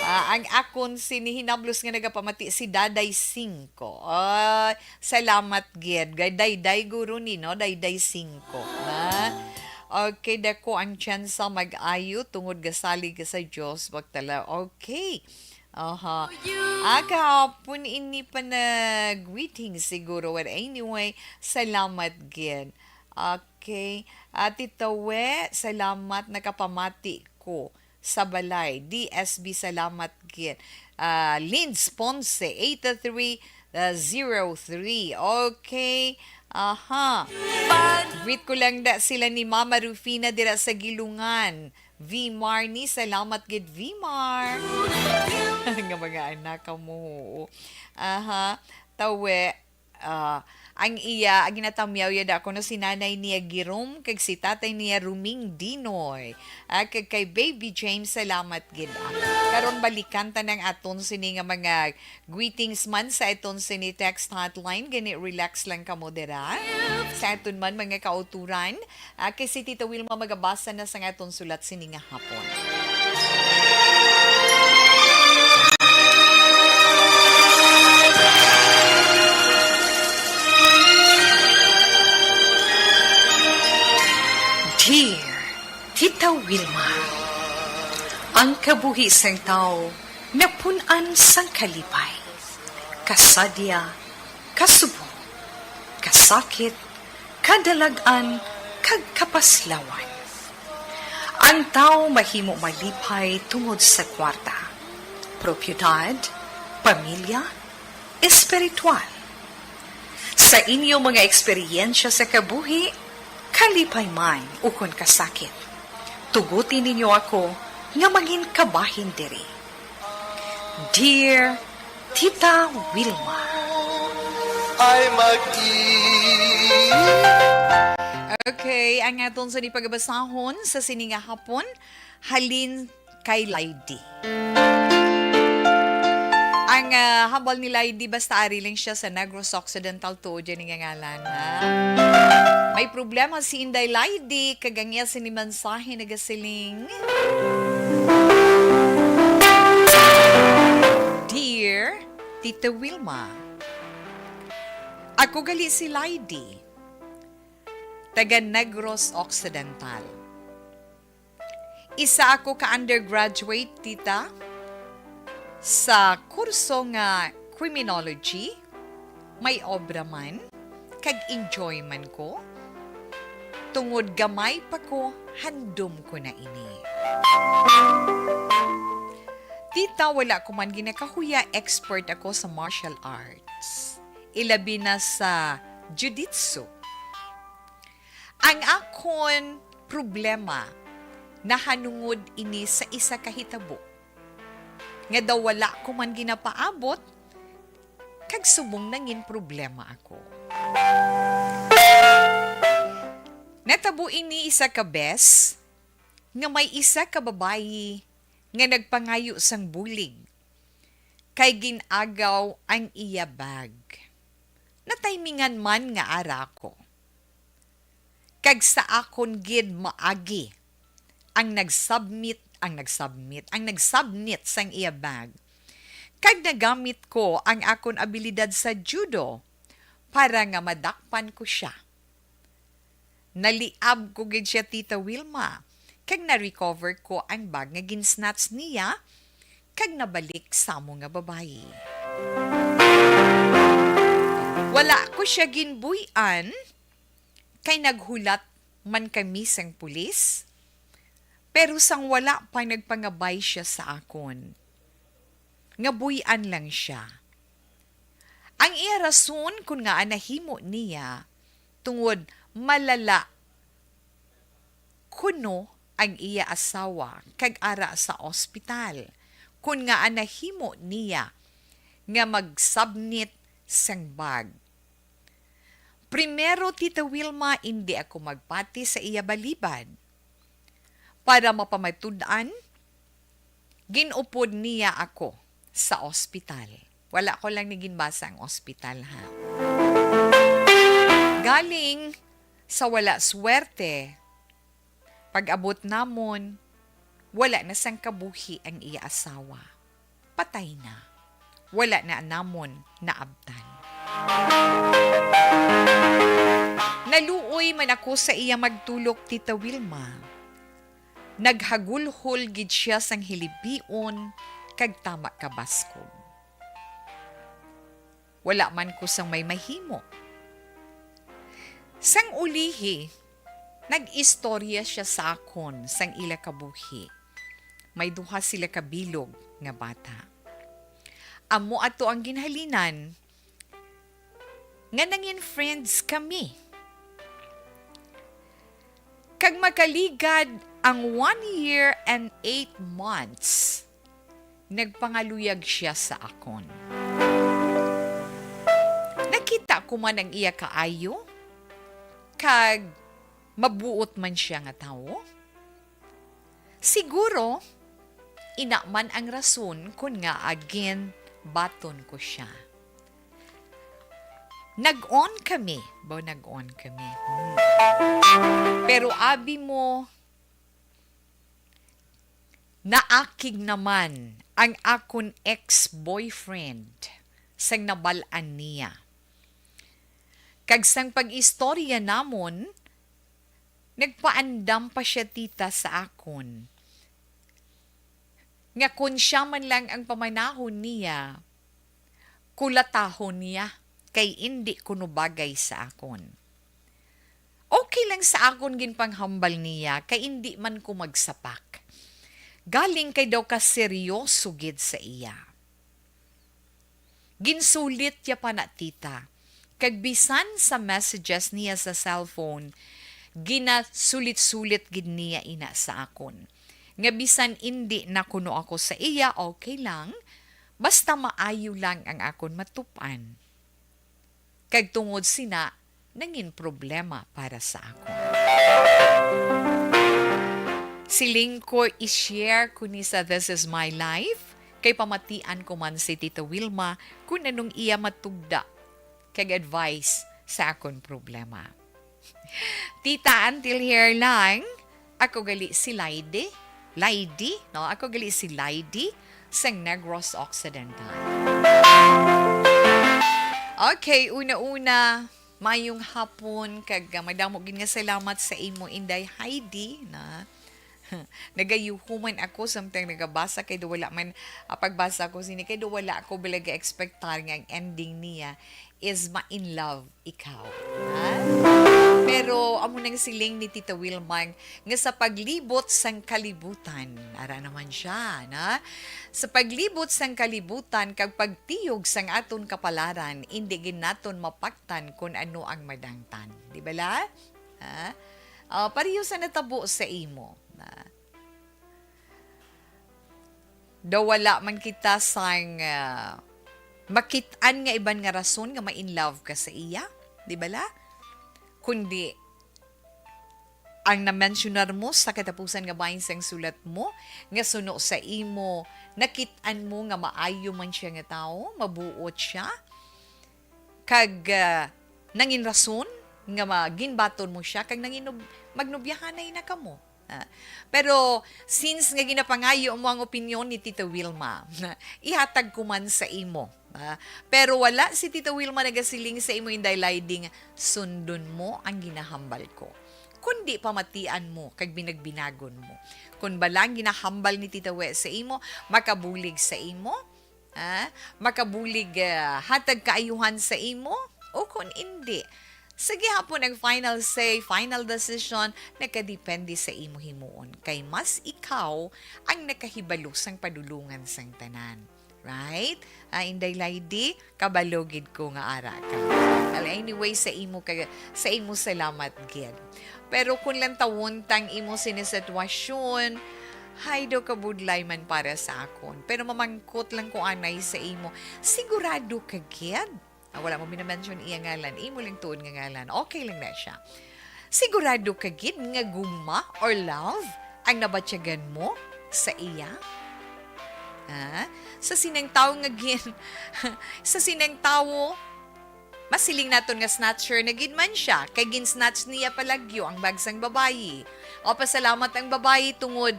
Ah, ang akon sini hinablos nga nagapamati si Daday Singko. Ah, salamat gid. Gay-, Dayday guro ni, no? Dayday Singko. Ha? Okay, dako ang tsansa mag-ayo tungod gasalig ka sa Dios, baktala. Okay. Aha. Ah, kahapon ini pa nag-greeting siguro. But anyway, salamat gid. Okay. Ate Tawe, salamat. Nakapamati ko sa balay. D S B, salamat gid. Ah, Linz Ponce, eight three zero three. Okay. Aha. Greet ko lang da sila ni Mama Rufina dira sa Gilungan. V Marnie, salamat gid, V Mar. Nga mga anak ka mo. Aha. Tawe, ah, ang iya, ang ginatamyaw ya da kuno si nanay niya Girom, kag si tatay niya Ruming Dinoy. Ah, kag kay Baby James, salamat gid, ah. Karon balikan ta nang aton sini nga mga greetings man sa aton sini text hotline. Gani, relax lang kamo dira. Sa aton man mga kauturan, ah, kay si Tita Wilma magabasa na sa aton sulat sini nga hapon. Dear Tita Wilma, ang kabuhi sang tawo napun-an sang kalipay, kasadya, kasubong, kasakit, kadalag-an, kag kapaslawan. Ang tawo mahimo malipay tungod sa kwarta, propiedad, pamilya, espiritual. Sa inyo mga eksperyensya sa kabuhi, kalipay man ukon kasakit, tuguti ninyo ako nga mangin kabahin diri. Dear Tita Wilma. Ay mag-i- Okay, ang aton sa ni pagabasahon sa sini nga hapon, halin kay Lady. Ang, ah, hambal ni Lady, basta ari lang siya sa Negros Occidental, tuod yan nga ngalan, ha? May problema si Inday Lady, kag ang iya sini mensahe nagasiling, Dear Tita Wilma, ako gali si Lady, taga Negros Occidental. Isa ako ka undergraduate, tita, sa kurso nga criminology. May obra man, kag enjoy man ko. Tungod gamay pa ko, handom ko na ini. Tita, wala ko man ginakahuya, expert ako sa martial arts, ilabi na sa jiu-jitsu. Ang akon problema nahanungod ini sa isa ka hitabo nga daw wala ko man ginapaabot, kag subong nangin problema ako. Natabo ini isa ka bes nga may isa ka babayi nga nagpangayo sang bulig kay gin-agaw ang iya bag. Natimingan man nga ara ko. Kag sa akon gid maagi ang nagsabmit, ang nagsabmit, ang nagsabnit sang iya bag. Kag nagamit ko ang akon abilidad sa judo para nga madakpan ko siya. Naliab ko gid siya, Tita Wilma, kag na-recover ko ang bag nga gin-snatch niya, kag nabalik sa amo nga babayi. Wala ko siya ginbuy-an, Kay naghulat man kami sang pulis, pero sang wala pa nagpangabay siya sa akon, nga buy-an lang siya. Ang iya rason kon ngaa nahimo niya tungod malala kuno ang iya asawa kag ara sa ospital, kon ngaa nahimo niya nga magsabnit sang bag. Primero, Tita Wilma, indi ako magpati sa iya balibad. Para mapamatud-an, gin-upod niya ako sa ospital. Wala ko lang ni ginbasa ang ospital, ha. Galing sa wala swerte, pag-abot namon, wala na sang kabuhi ang iya asawa. Patay na. Wala na namon naabtan. Naluoy man ako sa iya magtulok, Tita Wilma. Naghagulhol gid siya sang hilibion kag tama ka baskog. Wala man ko sang may mahimo. Sang ulihi, nag-istorya siya sa akon sang ila kabuhi. May duha sila ka bilog nga bata. Amo ato ang ginhalinan nga nangin friends kami. Kag makaligad ang one year and eight months, nagpangaluyag siya sa akon. Nakita ko man ang iya kaayo, kag mabuot man siya nga tawo. Siguro, ina man ang rason kon ngaa ginbaton ko siya. Nag-on kami. Ba, nag-on kami. Hmm. Pero abi mo, naakig naman ang akon ex-boyfriend sang nabal-an niya. Kag sang pag-istorya namon, nagpaandam pa siya, tita, sa akon nga kon siya man lang ang pamanahon niya, kulatahon niya, kay indi kuno bagay sa akon. Okay lang sa akon ginpanghambal niya, kay indi man ko magsapak. Galing kay daw kaseryoso gid sa iya. Ginsulit ya pa na, tita. Kag bisan sa messages niya sa cellphone, ginasulit-sulit gid niya ina sa akon. Nga bisan indi na kuno ako sa iya, okay lang. Basta maayo lang ang akon matup-an. Kag tungod sina, nangin problema para sa akon. Siling ko, i-share ko ni sa This Is My Life, kay pamatian ko man si Tita Wilma kung anong iya matugda kag advice sa akon problema. Tita, until here lang. Ako gali si Lady. Lady, no? Ako gali si Lady sang Negros Occidental. Okay, una-una, mayong hapon, kag, ah, madamo gid nga salamat sa imo, Inday Heidi, na nagayuho man ako samtang nagabasa, kay do wala man, ah, pagbasa ko sini, kay do wala ako bala ga-expectar nga ang ending niya is ma-in love ikaw. Ha? Pero amo nang siling ni Tita Wilma nga sa paglibot sang kalibutan, ara naman siya, na? Sa paglibot sang kalibutan kag pagtiyog sang aton kapalaran, indi gid naton mapaktan kon ano ang madangtan. Di bala? Ha? Ah, pareho sa natabo sa imo. Na? Daw wala man kita sang, ah, makit-an nga iban nga rason nga ma-in love ka sa iya, di bala? Kundi ang na-mensionar mo sa katapusan nga bahin sang sulat mo, nga suno sa imo, nakit-an mo nga maayo man siya nga tawo, mabuot siya, kag, ah, nangin rason nga ma-, ginbaton mo siya, kag nangin-, magnobyahanay na kamo. Ah, pero since nga ginapangayo mo ang opinyon ni Tita Wilma, ihatag ko man sa imo. Ah, pero wala si Tita Wilma nagasiling sa imo, Inday Lady, nga sundon mo ang ginahambal ko. Kundi pamatian mo kag binagbinagon mo. Kon bala ang ginahambal ni Tita We sa imo makabulig sa imo, ah, makabulig, ah, hatag kaayuhan sa imo, o kon indi, Sa gihapon ang final say, final decision, nakadepende sa imo himuon. Kay mas ikaw ang nakahibalo sang padulungan sang tanan. Right? Ah, Inday Lady, kabalo gid ko nga ara ka. Well, anyway, sa imo ka, sa imo salamat gid. Pero kung lantawon tang imo sini sitwasyon, hay do kabudlay man para sa akon. Pero mamangkot lang ko anay sa imo. Sigurado ka gid? Ah, wala mo minamention iya ngalan. Imo lang tuod nga ngalan. Okay lang na siya. Sigurado ka gid nga gugma or love ang nabatyagan mo sa iya? Ha? Sa sinang tawo nga gin-, sa sinang tawo, masiling naton nga snatcher na gid man siya, kay gin-snatch niya palagyo ang bag sang babayi. O, pasalamat ang babayi tungod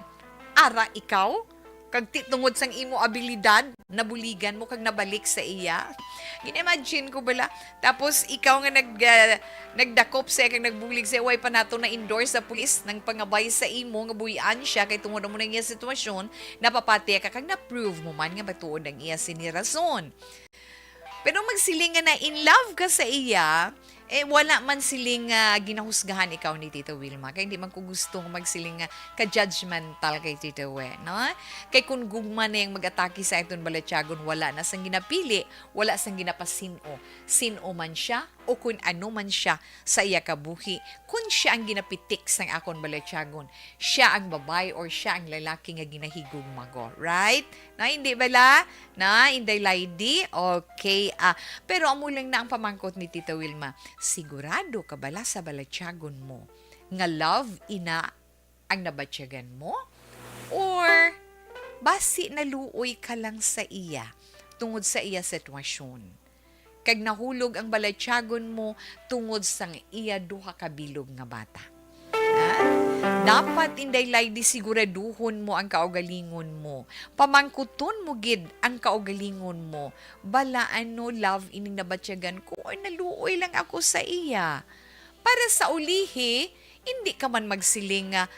ara ikaw, kag ti-, tungod sang imo abilidad, nabuligan mo kag nabalik sa iya. Gin-imagine ko bala. Tapos ikaw nga nag-, ah, nagdakop sa iya kag nagbulig sa iya, way pa nato na-endorse sa pulis nang pangabay sa imo nga buy-an siya, kay tungod mo na iya sitwasyon, napapati ka kag na-prove mo man nga matuod ang iya sini rason. Pero magsiling nga na in love ka sa iya, eh, wala man siling nga ginahusgahan ikaw ni Tita Wilma. Kay hindi man ko gusto nga magsiling nga ka-judgmental kay Tita We, no? Kay kung gugma na yang mag-atake sa aton balatyagon, wala na sang ginapili, wala sang ginapasin-o. Sin-o man siya, o kun ano man siya sa iya kabuhi, kun siya ang ginapitik sang akon balatyagon, siya ang babayi or siya ang lalaki nga ginahigugma ko. Right? Na, hindi bala? Na, Inday Lady? Okay, ah, pero amo lang na ang pamangkot ni Tita Wilma. Sigurado ka bala sa balatyagon mo nga love ina ang nabatyagan mo? Or basi naluoy ka lang sa iya tungod sa iya sitwasyon? Kag nahulog ang balatyagon mo tungod sang iya duha ka bilog nga bata. Ha? Dapat, Inday Lady, siguraduhon mo ang kaugalingon mo. Pamangkuton mo gid ang kaugalingon mo. Bala, ano, love ining nabatyagan ko, or naluoy lang ako sa iya? Para sa ulihi, hindi ka man magsiling nga,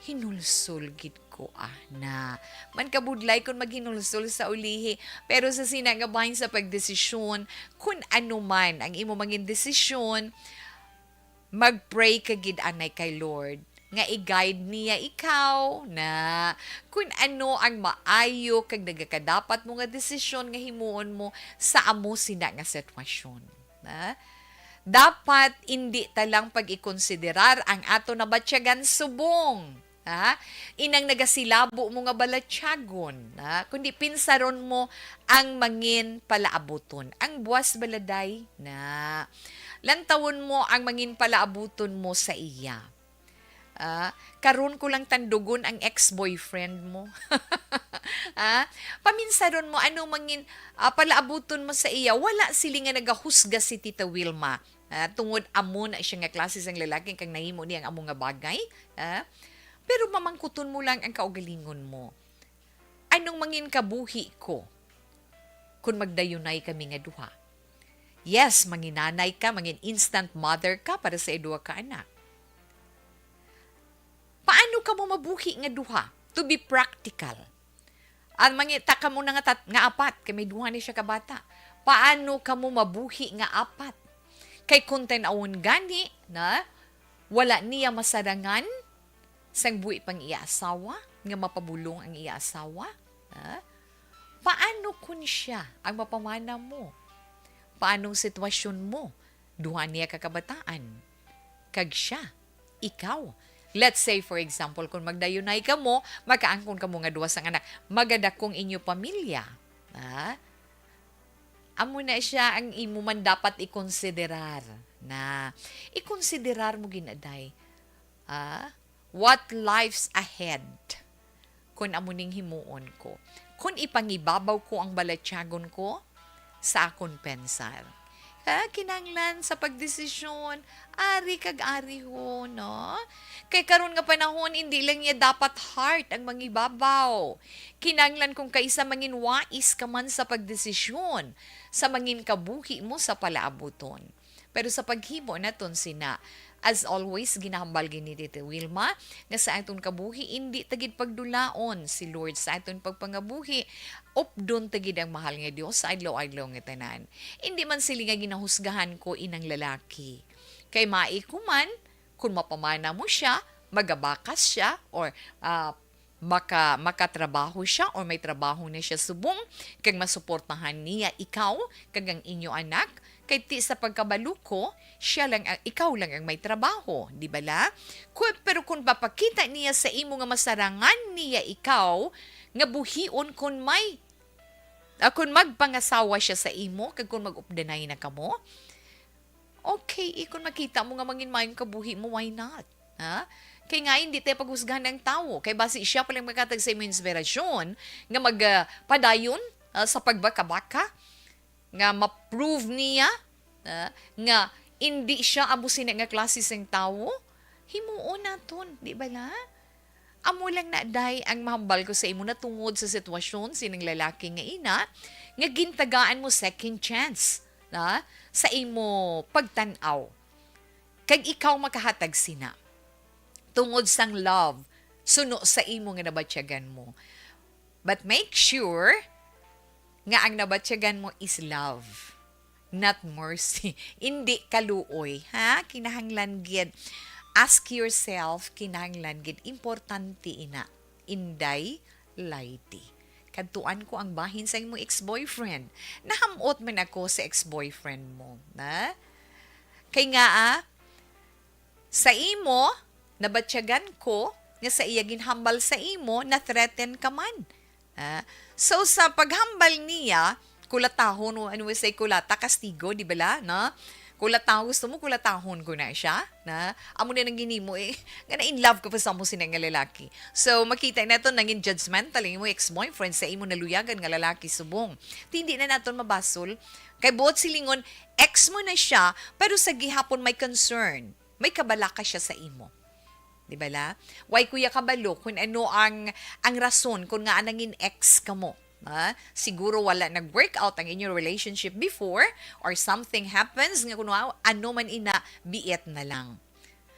"Hinulsol gid ko, ah, na." Man kabudlay kon maghinulsol sa ulihi, pero sa sina nga bahin sa pagdesisyon, kun ano man ang imo mangin desisyon, mag-pray ka gid anay kay Lord nga i-guide niya ikaw na kun ano ang maayo kag nagakadapat mo nga desisyon nga himuon mo sa amo sina nga sitwasyon. Na? Dapat indi ta lang pag-ikonsiderar ang ato nabatyagan subong, ha? Inang nagasilabo mo nga balatyagon, ha? Kundi pinsaron mo ang mangin palaabuton. Ang buwas baladay na. Lantawon mo ang mangin palaabuton mo sa iya. Ah, karon ko lang tandugon ang ex-boyfriend mo. Ah, paminsaron mo, ano mangin, ah, palaabuton mo sa iya. Wala sila nga nagahusga si Tita Wilma. Ah, tungod amo na siya nga klase sang lalaki kag nahimo niya ang amo nga bagay. Ah, pero mamangkuton mo lang ang kaugalingon mo. Anong mangin kabuhi ko kun magdayunay kami nga duha? Yes, manginanay ka, mangin instant mother ka para sa duha ka anak. Paano kamo mabuhi nga duha? To be practical. Ang mangita kamo na nga tat-, nga apat, kay may duha ni siya ka bata. Paano kamo mabuhi nga apat? Kay kung tan-awon gani, na, wala niya masarangan sang buhi pang iya asawa, nga mapabulong ang iya asawa, ha? Paano kun siya ang mapamana mo? Paanong sitwasyon mo? Duha niya ka kabataan. Kag siya, ikaw. Let's say, for example, kung magdayunay kamo, makaangkon kamo nga duha sang anak, magadakong inyo pamilya. Ha? Amo na siya ang imo man dapat ikonsiderar na. Ikonsiderar mo ginaday. Ah, what life's ahead? Kun amo ning himuon ko. Kun ipangibabaw ko ang balatyagon ko sa akon pensar. Ah, kinahanglan sa pagdesisyon, ari kag ari ho, no? Kay karon nga panahon, hindi lang niya dapat heart ang mangibabaw. Kinahanglan kung kaisa mangin wais ka man sa pagdesisyon, sa mangin kabuhi mo sa palaabuton. Pero sa paghimo naton sina, as always, ginahambal gid ni Tita Wilma nga sa aton kabuhi, indi ta gid pagdulaon si Lord sa aton pagpangabuhi. Updon ta gid ang mahal nga Dios sa adlaw-adlaw nga tanan. Indi man sila nga ginahusgahan ko inang lalaki. Kay mai ko man, kung mapamana mo siya, magabakas siya, or, ah, maka-, makatrabaho siya, or may trabaho na siya subong, kag masuportahan niya ikaw, kag ang inyo anak, kay ti sa pagkabalo ko, siya lang ang, ikaw lang ang may trabaho, di bala? Ku-, pero kung mapakita niya sa imo nga masarangan niya ikaw, nga buhion kon may, ah, kung magpangasawa siya sa imo, kag kung mag-updanay na kamo, okay, eh, kung makita mo nga mangin maayong kabuhi mo, why not? Ha? Kay nga, hindi tayo paghusgahan ang tawo. Kay basi siya pa lang maghatag sa imo inspirasyon nga mag, ah, padayon, ah, sa pagbakabaka, nga ma-prove niya, ah, nga hindi siya amo sina nga klase sing tawo, himuon naton, di bala? Amo lang na, day, ang mahambal ko sa imo na tungod sa sitwasyon sining lalaki nga ina, nga gintagaan mo second chance, na, sa imo pagtan-aw. Kag ikaw makahatag sina. Tungod sang love, suno sa imo nga nabatyagan mo. But make sure nga ang nabatyagan mo is love, not mercy. Hindi kaluoy, ha? Kinahanglan gid. Ask yourself, kinahanglan gid. Importante ina, Inday Lady. Kadtuan ko ang bahin sa imong ex-boyfriend. Nahamot man ako sa ex-boyfriend mo, na? Kay nga, ah, sa imo, nabatyagan ko nga sa iya ginhambal sa imo, na-threaten ka man. Ah, so, sa paghambal niya, kulatahon, o ano we say, kulata, kastigo, di bala, no? Kulatahon, gusto mo, kulatahon ko na siya, na? Amo na nang ginimo, eh. Nga na in love ka pa sa mo sina nga lalaki. So, makita nato nangin judgmental ang imo ex-boyfriend sa imo naluyagan nga lalaki subong. Ti hindi na naton mabasol. Kay buot silingon, ex mo na siya, pero sa gihapon may concern. May kabalaka siya sa imo. Di bala? Why kuya kabalo kung ano ang, ang rason kung nga nangin ex ka mo? Ha? Siguro wala nag-work out ang inyong relationship before, or something happens nga kuno ano man ina, biit na lang.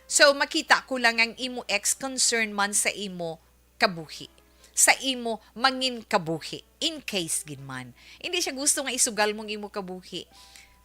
So, makita ko lang ang imo ex concern man sa imo kabuhi, sa imo mangin kabuhi, in case gid man. Hindi siya gusto nga isugal mong imo kabuhi.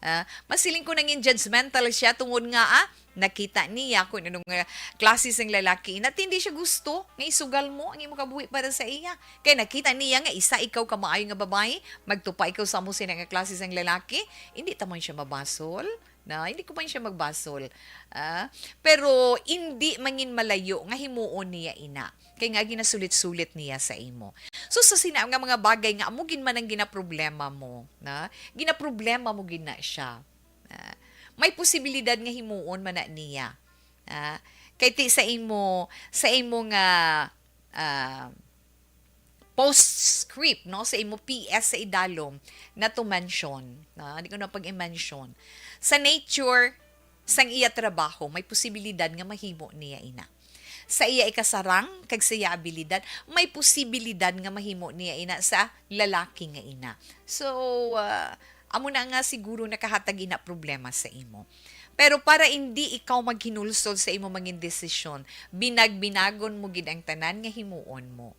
Ah, masiling ko nangin judgmental siya tungod nga, ah, nakita niya kung anong, ah, klase sing lalaki. Ina, hindi siya gusto nga isugal mo ang imo kabuhi para sa iya. Kay nakita niya nga isa ikaw ka maayo nga babae, magtupa ikaw sa amo sina nga klase sing lalaki, hindi ta man siya mabasol. Na, hindi ko man siya magbasol. Ah, pero hindi mangin malayo nga himuon niya ina. Kay nga ginasulit-sulit niya sa imo. So, sa sina nga mga bagay nga amo gid man ang ginaproblema mo, na? Ginaproblema mo gid na siya. Ah, may posibilidad nga himuon man na niya. Ah, kay ti sa imo, sa imo nga, ah, postscript, no, sa imo P S sa idalom, na to mention, na, di ko na pag-i-mention. Sa nature sang iya trabaho, may posibilidad nga mahimo niya ina. Sa iya ikasarang kag sa iya abilidad, may posibilidad nga mahimo niya ina sa lalaki nga ina. So, ah, amo na nga siguro nakahatag ina problema sa imo. Pero para indi ikaw maghinulsol sa imo mangin desisyon, binagbinagon mo gid ang tanan nga himuon mo.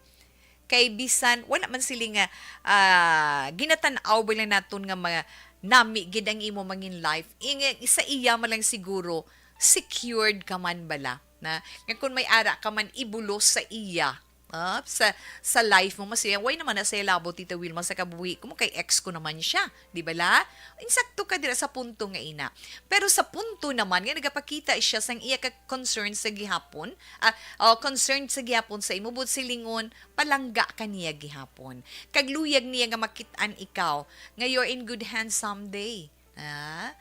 Kay bisan wala man sila nga, ah, ginatan-aw bala naton nga ma-, nami gid ang imo mangin life. Ing-, sa iya man lang siguro, secured ka man bala, na? Nga kung may ara ka man ibulos sa iya, ah, sa, sa life mo, mas iya, "Why naman na sa labot, Tita Wilma, sa kabuhi ko mo kay ex ko naman siya?" Di bala? Insakto ka dira sa punto nga ina. Pero sa punto naman nga nagapakita siya sang iya ka concern sa gihapon, ah, oh, concern sa gihapon sa imo, buot silingon, palangga ka niya gihapon. Kag luyag niya nga makit-an ikaw nga you're in good hands someday. Ah?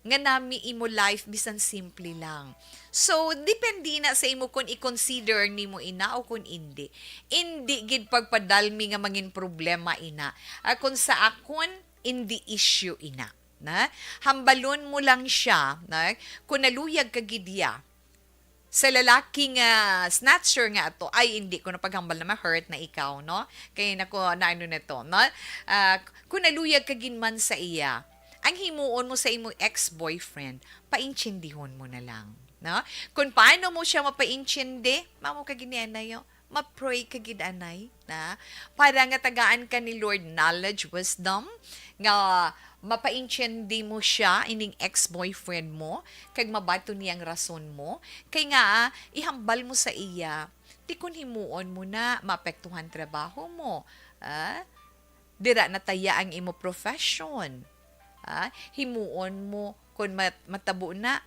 Nga nami imo life bisan simple lang. So, depende na sa imo kung i-consider nimo ina o kung indi. Indi gid pagpadalmi nga mangin problema ina. Ah, kung sa akon, indi issue ina. Na? Hambalon mo lang siya, na? Kung naluyag ka gid iya, sa lalaki nga snatcher nga ato, ay, hindi ko na paghambal na ma-hurt na ikaw, no? Kay nako, na ano na to, no? Ah, kung naluyag ka gid man sa iya, ang himuon mo sa imo ex-boyfriend, paintindihon mo na lang, no? Kung paano mo siya mapaintindi, mamo ka ginianay, oh. ma-pray ka gid anay, na, para nga tagaan ka ni Lord knowledge, wisdom, nga mapaintindi mo siya, ining ex-boyfriend mo, kag mabaton niya ang rason mo. Kay nga, ah, ihambal mo sa iya, ti kon himuon mo na, maapektuhan trabaho mo, ah, dira nataya ang imo profession, ah, himuon mo, kon mat-, matabo na,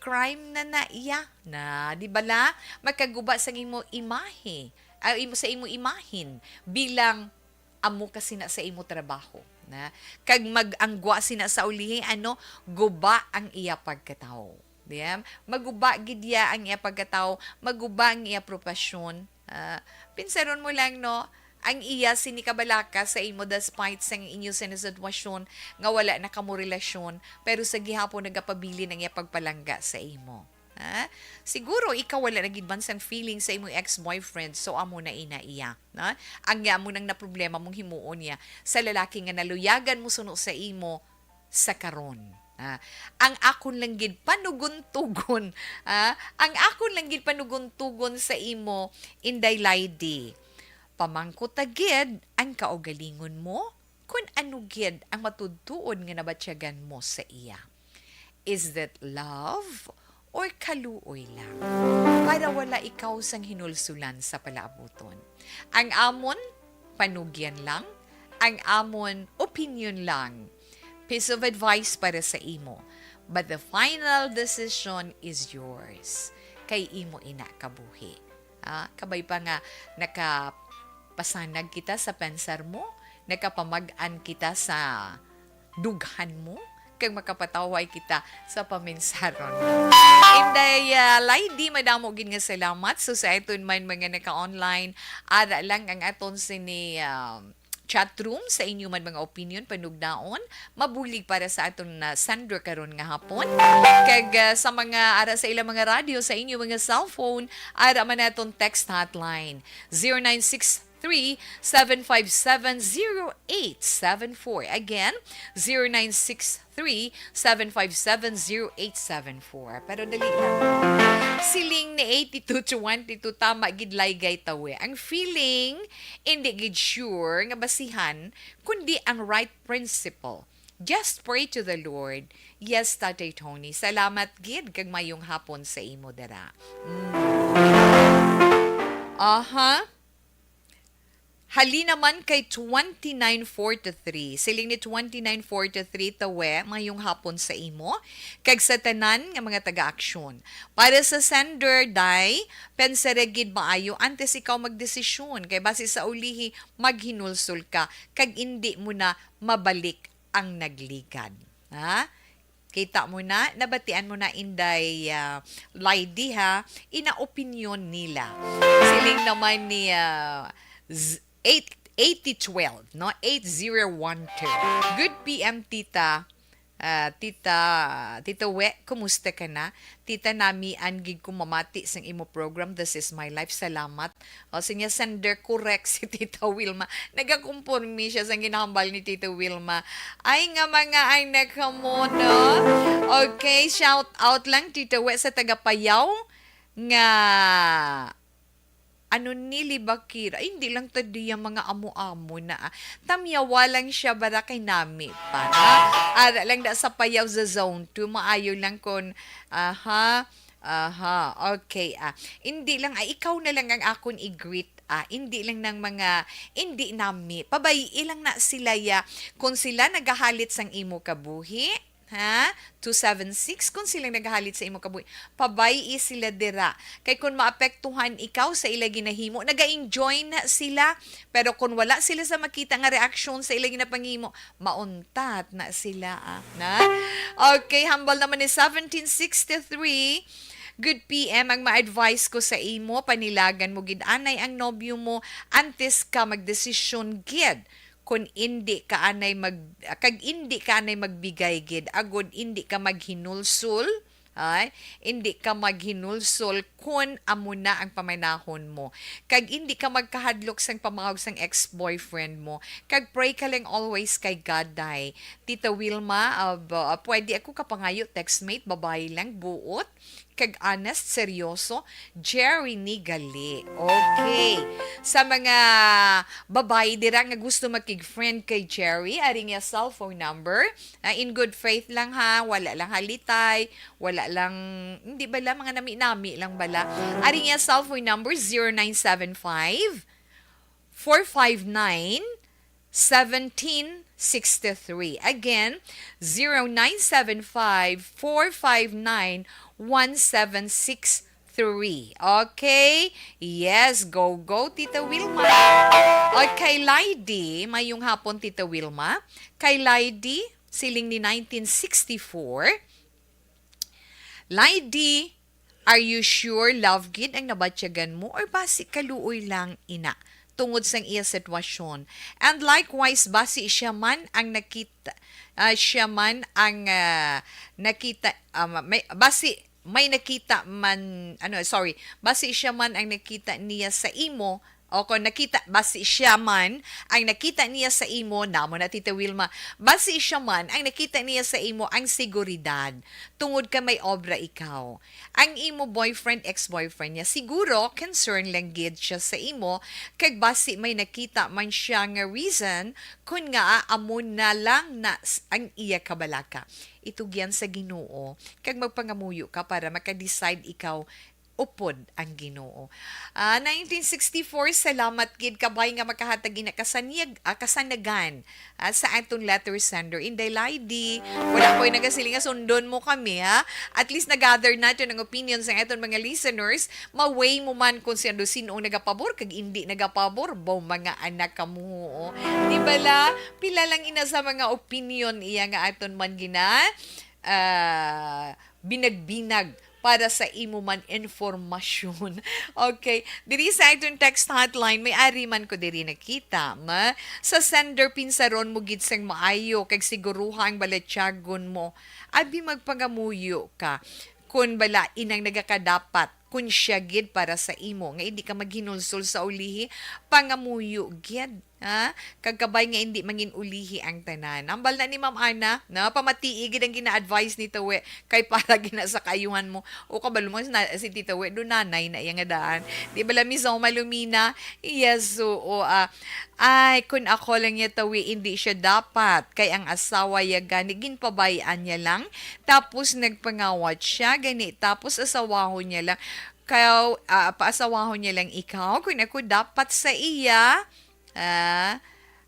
crime na na iya. Na, di bala? Makaguba sang imo imahe, ah, imo, sa imo imahin bilang amo ka sina sa imo trabaho, na? Kag mag-anggwa sina sa ulihi, ano, guba ang iya pagkatawo. Di ba? Maguba gid iya ang iya pagkatawo, maguba ang iya propasyon. Ah, pinsaron mo lang, no? Ang iya sini kabalaka sa imo despite sang inyo sini sitwasyon nga wala na kamo relasyon, pero sa gihapon nagapabilin ang iya pagpalangga sa imo. Ha? Siguro ikaw wala na gid man sang feeling sa imong ex-boyfriend, so amo na ina iya, ha? Ang amo nang naproblema mong himuon niya sa lalaki nga naluyagan mo suno sa imo sa karon. Ah, ang akon lang gid panugon-tugon, ah, ang akon lang gid panugon-tugon sa imo, Inday Lady. Pamangkota gid ang kaugalingon mo kun ano gid ang matuod-tuod nga nabatyagan mo sa iya. Is that love or kaluoy lang? Para wala ikaw sang hinulsulan sa palaabuton. Ang amon, panugyan lang. Ang amon, opinyon lang. Piece of advice para sa imo. But the final decision is yours. Kay imo ina kabuhi. Ah, kabay pa nga nakapasanag kita sa pensar mo, nakapamag-an kita sa dughan mo, kag makapatawhay kita sa paminsaron mo. Inday, ah, Lady, madamo gid nga salamat. So, sa aton man mga naka-online, ara lang ang aton sini, ah, chat room sa inyo man mga opinion, panugnaon, mabulig para sa aton na sender karon nga hapon. Kag, ah, sa mga ara sa ilang mga radyo, sa inyo mga cellphone, ara man naton text hotline, zero nine six three, seven five seven, zero eight seven four. Again, zero nine six three, seven five seven, zero eight seven four. Pero dali lang. Siling ni eighty-two twenty-two, tama gid, Laygay Tawe. Ang feeling, hindi gid sure nga basihan, kundi ang right principle. Just pray to the Lord. Yes, Tatay Tony. Salamat gid kag mayong hapon sa imo dira. Mm. Aha. Halin naman kay twenty-nine forty-three. Siling ni twenty-nine forty-three, Tawe, mayong hapon sa imo kag sa tanan nga mga taga-aksyon. Para sa sender, Day, pensara gid maayo antes ikaw magdesisyon, kay basi sa ulihi maghinulsol ka kag indi mo na mabalik ang nagligad. Ha? Kita mo na, nabatian mo na, Inday, ah, Lady, ha? Ina opinyon nila. Siling naman ni, ah, Z-, eight, eighty twelve, no? Eight zero one two. Good P M, Tita. Ah, Tita, Tita We, kumusta ka na? Tita, namian gid ko mamati sang imo program, This Is My Life. Salamat. O, sinya sender, correct si Tita Wilma. Nagakumpormi siya sa ginahambal ni Tita Wilma. Ay, nga mga anak kamo, no? Okay, shout out lang, Tita We, sa taga Payao nga ano ni Libakira. Ay, hindi lang ta diya mga amo-amo na, ah. Tamyawa lang siya, bara kay nami pa, no? Ara lang da sa Payao sa zone two, maayo lang kon, aha, aha, okay, ah. Hindi lang, ay, ikaw na lang ang akon i-greet, ah. Hindi lang ng mga, hindi nami. Pabay-i lang na sila, ya. Kung sila nagahalit sang imo kabuhi, ha? Two seven six, kung sila nagahalit sa imo kabuhi, pabay-i sila dira. Kay kung maapektuhan ikaw sa ila ginahimo, naga-enjoy na sila. Pero kung wala sila sa makita nga reaksyon sa ila ginapanghimo, mauntat na sila, ah. Na? Okay, hambal naman ni seventeen sixty-three. Good P M, ang ma-advise ko sa imo, panilagan mo gid anay ang nobyo mo antes ka magdesisyon gid. Kun indi ka anay mag-, kag indi ka anay magbigay gid, agod indi ka maghinulsol, ay, indi ka maghinulsol kun amo na ang pamanahon mo. Kag indi ka magkahadlok sang pamawag sang ex-boyfriend mo. Kag pray ka lang always kay God, day. Tita Wilma, ah, ba, ah, pwede ako kapangayo, textmate, babae lang, buot. kag honest, seryoso, Jerry Nigali. Okay. Sa mga babayi dira nga gusto makig-friend kay Jerry, ari niya cellphone number. Ah, in good faith lang ha, wala lang halitay, wala lang, hindi bala, mga nami-nami lang bala. Ari niya cellphone number, zero nine seven five, four five nine, seventeen sixty-three. Again, zero nine seven five, four five nine, one seven six three. Okay? Yes, go, go, Tita Wilma. O, kay Lady, mayong hapon, Tita Wilma. Kay Lady, siling ni nineteen sixty-four, Lady, are you sure love gid ang nabatyagan mo, or basi kaluoy lang ina tungod sang iya sitwasyon? And likewise, basi siya man ang nakita, ah, siya man ang, ah, nakita, ah, may, basi may nakita man, ano, sorry, basi siya man ang nakita niya sa imo, o kung nakita, basi siya man ang nakita niya sa imo, namo na, Tita Wilma, basi siya man ang nakita niya sa imo ang seguridad, tungod ka may obra ikaw. Ang imo boyfriend, ex-boyfriend niya, siguro concern lang gid siya sa imo, kag basi may nakita man siya nga reason kun nga amo na lang na s-, ang iya kabalaka. Itugyan sa Ginoo, kag magpangamuyo ka para maka-decide ikaw upod ang Ginoo. Ah, nineteen sixty-four, salamat gid, kabay nga makahatag ina kasanyag-, ah, kasanagan, ah, sa aton letter sender. Inday Lady, wala ko'y nagasiling nga sundon mo kami, ha? At least na-gather naton ang opinion sa aton mga listeners. Ma-weigh mo man kung sino, sino ang nagapabor kag indi nagapabor. Bo, mga anak kamo, oh. Di bala? Pila lang ina sa mga opinion iya nga aton man gina, ah, binagbinag para sa imo man informasyon. Okay. Diri sa aton text hotline, may ari man ko diri nakita. Ma, sa sender, pinsaron mo gid sang maayo, kag siguruha ang balatyagon mo. Abi, magpangamuyo ka. Kun bala inang nagakadapat, kun siya gid para sa imo, nga hindi ka maghinulsol sa ulihi, pangamuyo gid. Ha? Kag kabay nga indi mangin-ulihi ang tanan. Ambal na ni Ma'am Ana, no? Pamatii gid ang gina-advise ni Tawi, kay para gina sa kaayuhan mo. O kabalo mo na, si Tita Tawi, do nanay na iya nga daan. Di bala, Miss Oma Lumina? Yes, oo, ah. Ay, kun ako lang niya, Tawi, indi siya dapat. Kay ang asawa ya gani, ginpabayaan niya lang. Tapos nagpangawat siya, gani. Tapos asawahon niya lang. Kaw, ah, paasawahon niya lang ikaw. Kun ako dapat sa iya, ah,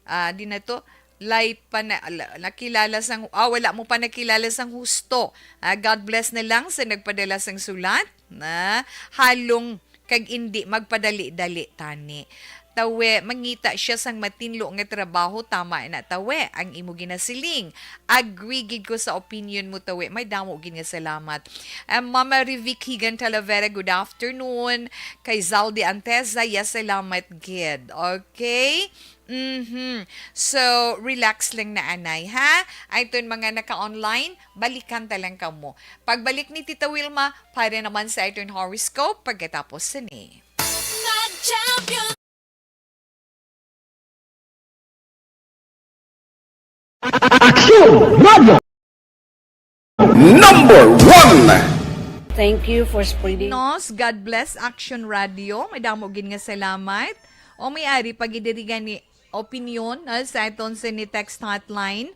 ah, di na to, lay pa na, la-, nakilala sang, ah, wala mo pa nakilala sang husto. Ah, God bless na lang sa nagpadala sang sulat. Na, halong kag indi magpadali-dali tani. Tawi, mangita siya sang matinlo nga trabaho, tama na, Tawi, ang imo ginasiling. Agree gid ko sa opinion mo, Tawi. May damo gid nga salamat. Ah, Mama Revic Higan Talavera, good afternoon. Kay Zaldi Anteza, yes, salamat gid. Okay? Mhm. So, relax lang na, anay, ha? Ay, ton mga naka-online, balikan ta lang kamo. Pagbalik ni Tita Wilma, para naman sa aton horoscope pagkatapos sini. Nag-champion. Action Radio number one. Thank you for spreading. Nos, God bless Action Radio. Madamo gid nga salamat. O may ari pagidirigan ni opinion, ah, sa aton sini text hotline.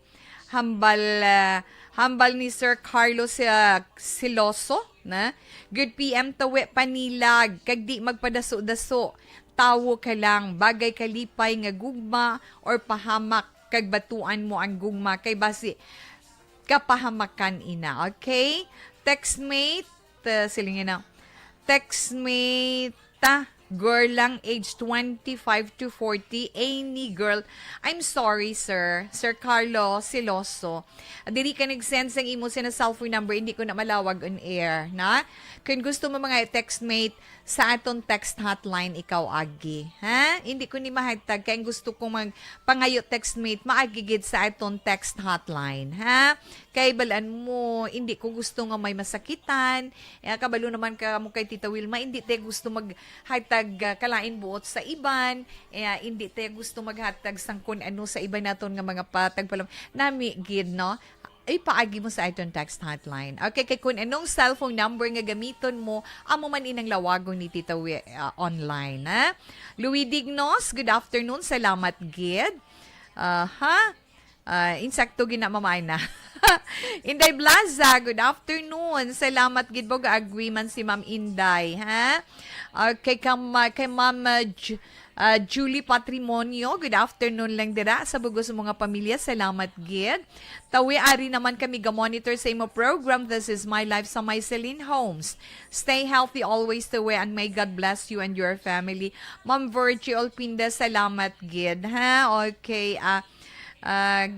Hambal, ah, hambal ni Sir Carlos, ah, Siloso, na, "Good P M, Tawi, panilag, kag di magpadaso-daso. Tawo ka lang, bagay kalipay nga gugma or pahamak, kag batuan mo ang gugma, kay basi kapahamakan ina." Okay? Textmate, ah, silingan na. Textmate, ta, girl lang, age twenty-five to forty, any girl. I'm sorry, sir. Sir Carlo Siloso. Diri ka nag-send sang imo sina cellphone number, hindi ko na malawag on air, na? Kung gusto mo mga textmate, sa aton text hotline ikaw agi, ha? Hindi ko ni mahatag kay ang gusto kong magpangayo textmate, maagi gid sa aton text hotline, ha? Kay balaan mo, hindi ko gusto nga may masakitan. Eh, kabalo naman ka mo kay Tita Wilma, hindi te gusto maghatag, ah, kalain buot sa iban. Eh, hindi te gusto maghatag sang kun ano sa iban naton nga mga patagpalam. Nami gid, no? Ipaagi mo sa aton text hotline. Okay, kay kung anong cellphone number nga gamiton mo, amo man inang lawagon ni Tita Wi, ah, online, ha? Louis Dignos, good afternoon. Salamat gid. Aha. Ah, insakto gina mamay na. Inday Blaza, good afternoon. Salamat gid po, agree man si Ma'am Inday, ha? Okay, kam-, ah, kay Ma'am, ah, Ju-, ah, Julie Patrimonio, good afternoon lang dira sa bugos mo nga pamilya. Salamat gid. Tawi, ari naman kami ga-monitor sa imo program. This is My Life sa May Celine Homes. Stay healthy always, Tawi, and may God bless you and your family. Ma'am Virgie Olpinda, salamat gid, ha? Okay, ah, ah,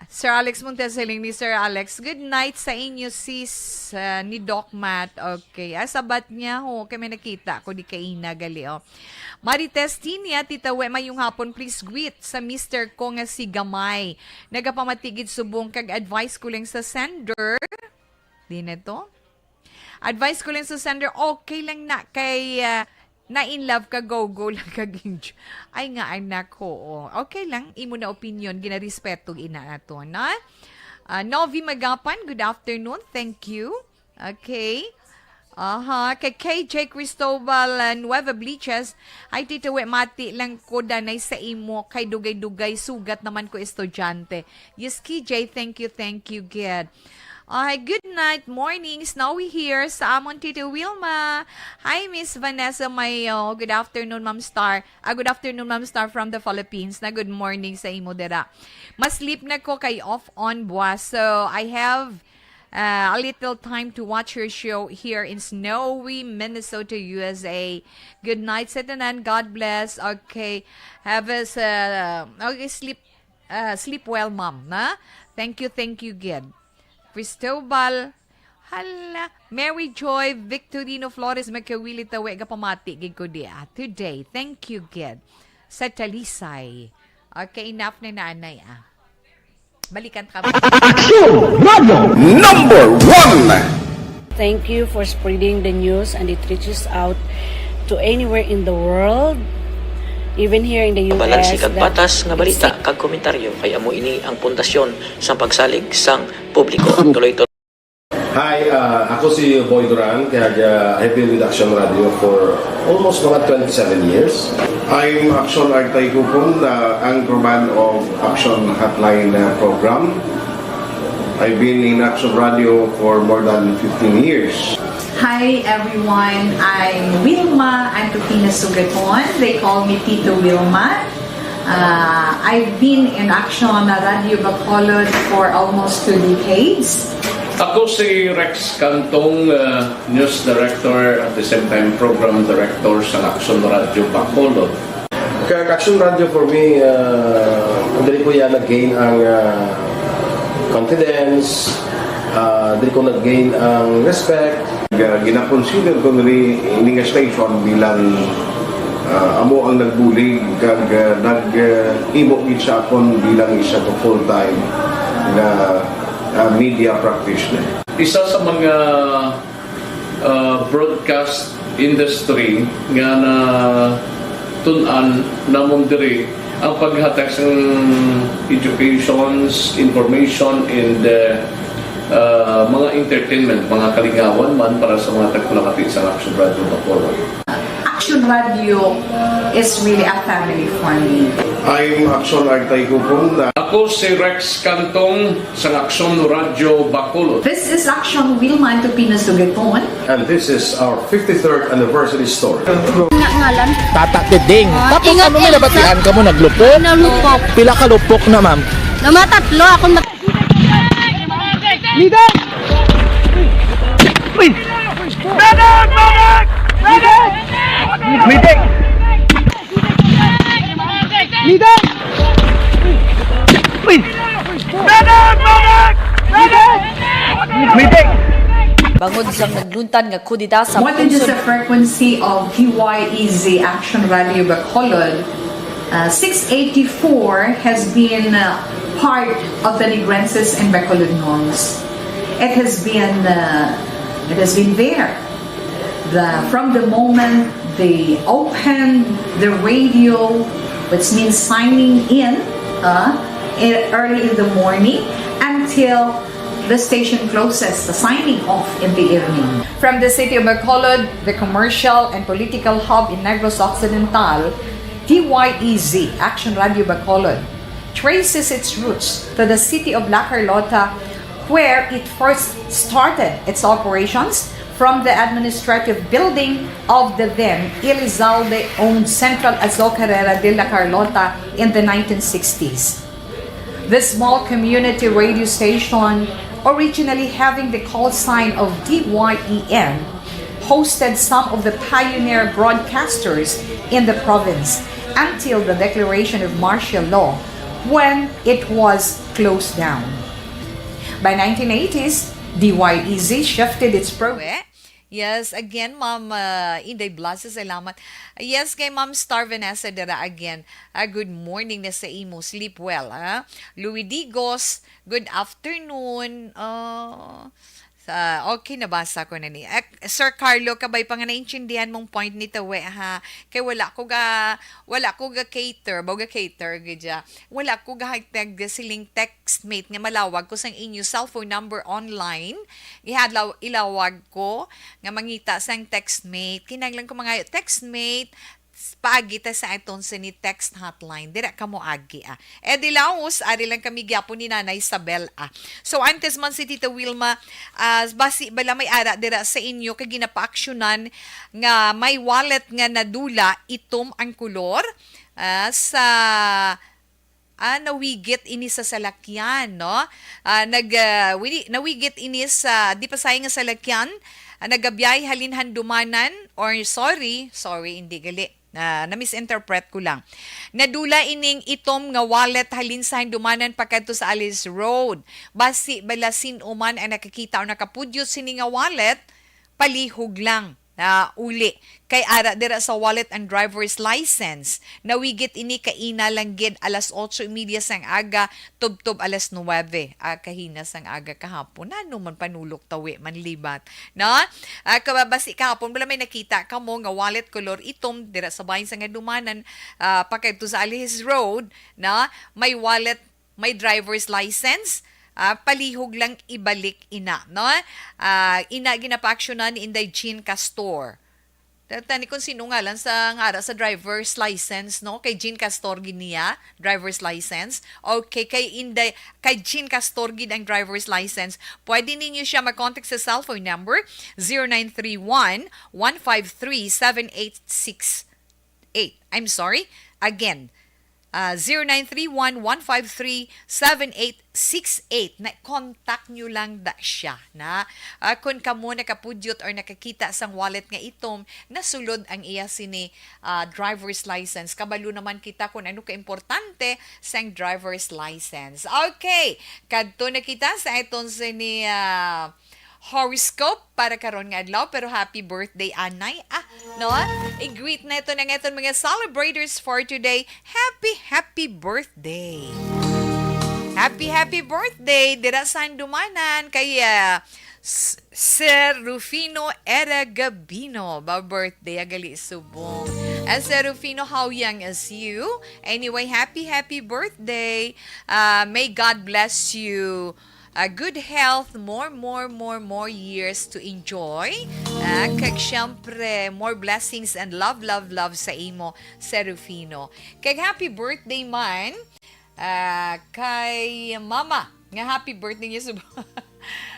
Sir Alex Montesiling ni Sir Alex, good night sa inyo, sis, ah, ni Doc Matt. Okay. Ah, sabat niya, ho, kay may nakita ko di kaina gali, oh. Marites Tinia, Tita We, mayong hapon, please greet sa mister ko nga si Gamay. Nagapamatigid subong kag advice ko lang sa sender. Di na to? Advice ko lang sa sender, okay lang na kay, ah, na in love ka, go, go lang kag enjoy. Ay nga, anak, oo. Okay lang, imo na opinion, ginarespeto ina nato, na? Ah, Novi Magapan, good afternoon, thank you. Okay. Aha, kay K J Cristobal, ah, Nueva Bliches, ay, Tito We, mati lang ko danay sa imo, kay dugay-dugay, sugat naman ko estudyante. Yes, K J, thank you, thank you, good. Ay, good night, morning, snowy here sa amon, Tito Wilma. Hi, Miss Vanessa Mayo. Good afternoon, Ma'am Star. Ah, good afternoon, Ma'am Star from the Philippines. Na good morning sa imo dira. Mas sleep na ko kay off on buwas. So, I have, uh, a little time to watch your show here in snowy Minnesota, U S A. Good night sa tanan. God bless. Okay. Have a s-, uh, okay, sleep, uh, sleep well, ma'am, na? Thank you, thank you, gid. Cristobal, hala, Mary Joy Victorino Flores, magkawili tawi, gapamati gid ko di, ah, today. Thank you, gid. Sa Talisay. Okay, enough na nanay, ah. Balikan ka. Action Radio number one. Thank you for spreading the news and it reaches out to anywhere in the world, even here in the U S. Balanse kag patas nga balita kag komentaryo, kay amo ini ang pundasyon sang pagsalig sang publiko. Tuloy-tuloy. Hi, ah, ako si Boy Duran, kag, ah, I've been with Action Radio for almost mga twenty-seven years. I'm Action Artay Kupon, ah, anchorman of Action Hotline, ah, program. I've been in Action Radio for more than fifteen years. Hi, everyone. I'm Wilma Antupina Sugaton. They call me Tito Wilma. Uh, I've been in Action Radio Bacolod for almost two decades. Ako si Rex Cantong, uh, news director at the same time program director sa Action Radio Bacolod. Kag Action Radio for me, uh, diri ko yan nag-gain ang, uh, confidence, uh, diri ko nag-gain ang respect. Ga-, gina-consider ko nili ini nga station bilang, ah, amo ang nagbulig kag, ah, nag, ah, himo gid sa akon bilang isa ka full-time nga, ah, media practitioner. Isa sa mga, ah, broadcast industry nga natun-an namon diri ang paghatag sang educations, information, and, uh, uh, mga entertainment, mga kalingawan man para sa mga tagpamati sa Action Radio Bacolod. Action Radio is really a family for me. I'm Action Artay Kupon. Ako si Rex Cantong sa Action Radio Bacolod. This is Action Wilma Antupina Sugaton. And this is our fifty-third anniversary story. Nga ngalan? Tata Tiding. Ah, tapos ingat, ano, may ingat nabatian ka mo, naglupok? Nalupok. Pila ka lupok na, ma'am? Namatatlo ako. Mat- Leader! Uy! Leader! Leader! Leader! Uy! Bangod sang nagluntad nga kudeta sa What is the frequency of T Y E Z Action Radio Bacolod? Uh, six eighty-four has been, uh, part of the Negrenses and Bacolodnons. It has been, uh, it has been there. The, from the moment they opened the radio, which means signing in, uh, e-, early in the morning, until till the station closes, the signing off in the evening. From the city of Bacolod, the commercial and political hub in Negros Occidental, D Y E Z, Action Radio Bacolod, traces its roots to the city of La Carlota, where it first started its operations from the administrative building of the then Elizalde-owned Central Azocarera de La Carlota in the nineteen sixties. This small community radio station, originally having the call sign of D Y E N, hosted some of the pioneer broadcasters in the province until the declaration of martial law, when it was closed down. By nineteen eighties, D Y E Z shifted its program. Yes, again, Ma'am, uh, Inday Blas, salamat. Yes, kay Ma'am Star Vanessa dira again. Ah, good morning na sa imo. Sleep well, ha? Louis Digos, good afternoon. Uh, sa, okay, nabasa ko na ni. Eh, Sir Carlo, kabay pa nga naintindihan mong point ni Tawe, ha? Kay wala ko ga, wala ko ga cater, ba ga cater, gidya. Wala ko ga tag siling textmate nga malawag ko sang inyo cellphone number online. Ihadlaw, ilawag ko nga mangita sang textmate. Kinahanglan ko mga textmate, paagi ta sa aton sini text hotline. Dira ka mo agi, ah. Eh, di laos, ari lang kami gyapon ni Nanay Isabel, ah. So, antes man si Tita Wilma, ah, basi bala may ara dira sa inyo kay ginapaaksyonan nga may wallet nga nadula, itom ang kulor, ah, sa Ah, nawigit ini sa salakyan, no? Ah, nag, ah, wili-, nawigit ini sa di pa sayang nga salakyan, ah, nagabiyay halin Handumanan, or sorry, sorry, hindi gali. Ah, na-misinterpret ko lang. Nadula ining itom nga wallet halin sa Handumanan pakadto sa Alice Road. Basi bala sin-o man ang nakakita o nakapudyot sini nga wallet, palihog lang. Ah, uli. Kay ara dira sa wallet ang driver's license. Nawigit ini kaina lang gid alas otso y media sang aga, tubtob alas nuwebe, ah, kahina sang aga kahapon. Ano man panulok tawi man libat, no? Ah, kababasi kahapon, wala may nakita kamo nga wallet color itom dira sa bahin sa Handumanan, ah, pakadto sa Alihis Road, no? May wallet, may driver's license, ah, palihog lang ibalik ina, no? Ah, ina ginapaaksyonan ni Inday Jean Castor. Tani kung sino ngalan sa ngara sa driver's license, no? Kay Jean Castor gid niya, driver's license. Okay, kay Inday, kay Jean Castor gid ang driver's license. Pwede ninyo siya mag-contact sa cellphone number zero nine three one, one five three, seven eight six eight. I'm sorry. Again, ah, zero nine three one, one five three, seven eight six eight. Na, contact nyo lang da siya, na. Ah, kung kamo nakapudyot or nakakita sang wallet nga itom, nasulod ang iya sini, ah, driver's license. Kabalo naman kita kung ano ka importante sang driver's license. Okay, kadto na kita sa aton sini, ah, horoscope para karon nga adlaw, pero happy birthday, anay. Ah, no? I-greet na ito ng aton mga celebrators for today. Happy, happy birthday. Happy, happy birthday dira sa Handumanan kay, ah, S-, Sir Rufino Era Gabino. Ba birthday, agali subong. Ah, Sir Rufino, how young is you? Anyway, happy, happy birthday. Ah, may God bless you. Ah, good health, more, more, more, more years to enjoy. Ah, kag syempre, more blessings and love, love, love sa imo, Sir Rufino. Kag happy birthday man, ah, kay Mama, nga happy birthday niya sa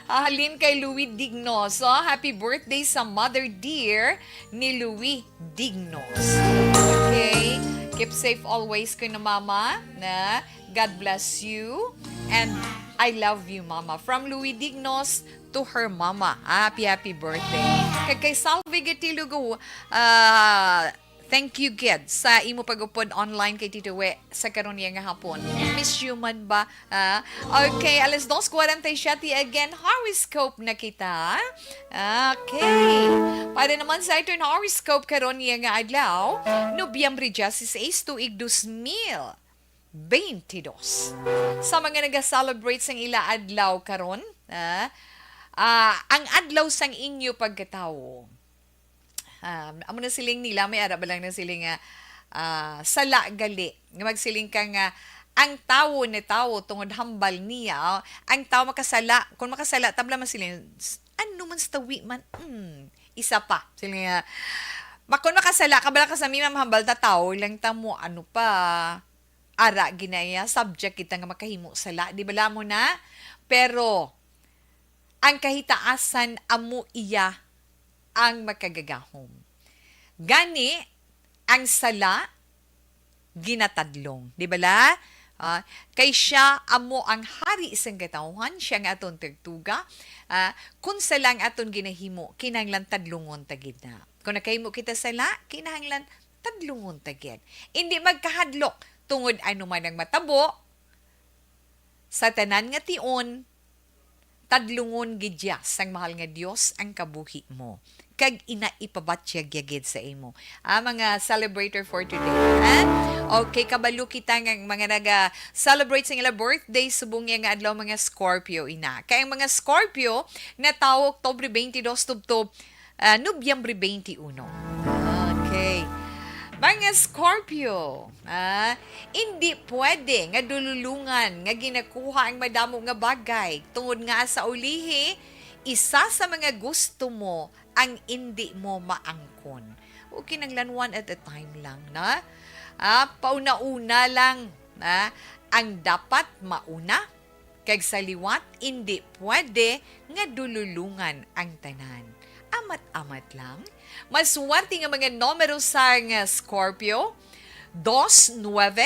halin kay Louis Dignos. So, happy birthday sa mother dear ni Louis Dignos. Okay? Keep safe always ko na, Mama, na God bless you. And I love you, Mama. From Louis Dignos to her mama. Happy, happy birthday. Kag kay Salve Gatilugo, ah, thank you gid sa imo pag-upod online kay Tito We sa karon niya nga hapon. Miss you man ba? Ah, okay, alas dos cuarenta y siete again, horoscope na kita. Okay. Para naman sa aton horoscope karon niya nga adlaw, Nobyembre dieciséis, tuig dos mil. Twenty-dos. Sa mga naga-celebrate sang ila adlaw karon, ah, ah, ang adlaw sang inyo pagkatawo. Um, amo na siling nila, may ara ba lang na siling nga, ah, sala gali. Nga magsiling ka nga, Ang tawo ni tawo tungod hambal niya, ang tawo makasala, kung makasala, tabla man sila, "S-, ano man sa tawi man?" Hmm, isa pa, sila nga, "Ma-, kung makasala ka, bala ka sa mi, mamahambal ta, tawo lang ta mo, ano pa?" Ara, ginaya, subject kita nga makahimo sala, di bala mo na? Pero, ang kahitaasan amo iya ang makagagahom. Gani, ang sala ginatadlong, di bala? Ah, kay siya amo ang hari sang katawhan, siya nga aton tugtuga. Ah, kung sala ang aton ginahimo, kinahanglan tadlungon ta gid na. Kung nakahimo kita sala, kinahanglan tadlungon ta gid. Indi magkahadlok tungod ano man ang matabo, sa tanan nga tion, tadlungon gid ya sang mahal nga Dios ang kabuhi mo, kag ina ipabatyag ya gid sa imo. Ah, mga celebrator for today, ha? Okay, kabalo kita nga mga naga-celebrate sa ila birthday subong ya nga adlaw, mga Scorpio ina. Kay ang mga Scorpio natawo Oktubre twenty-two tubtob, ah, Nobyembre twenty-one. Okay. Mga Scorpio, ah, indi pwede nga dululungan nga ginakuha ang madamo nga bagay, tungod nga sa ulihi, isa sa mga gusto mo ang indi mo maangkon. O kinahanglan one at a time lang, na? Ah, pauna-una lang, na? Ang dapat mauna, kag sa liwat, indi pwede nga dululungan ang tanan. Amat-amat lang, maswerte nga mga numero sang Scorpio, dos, nuebe,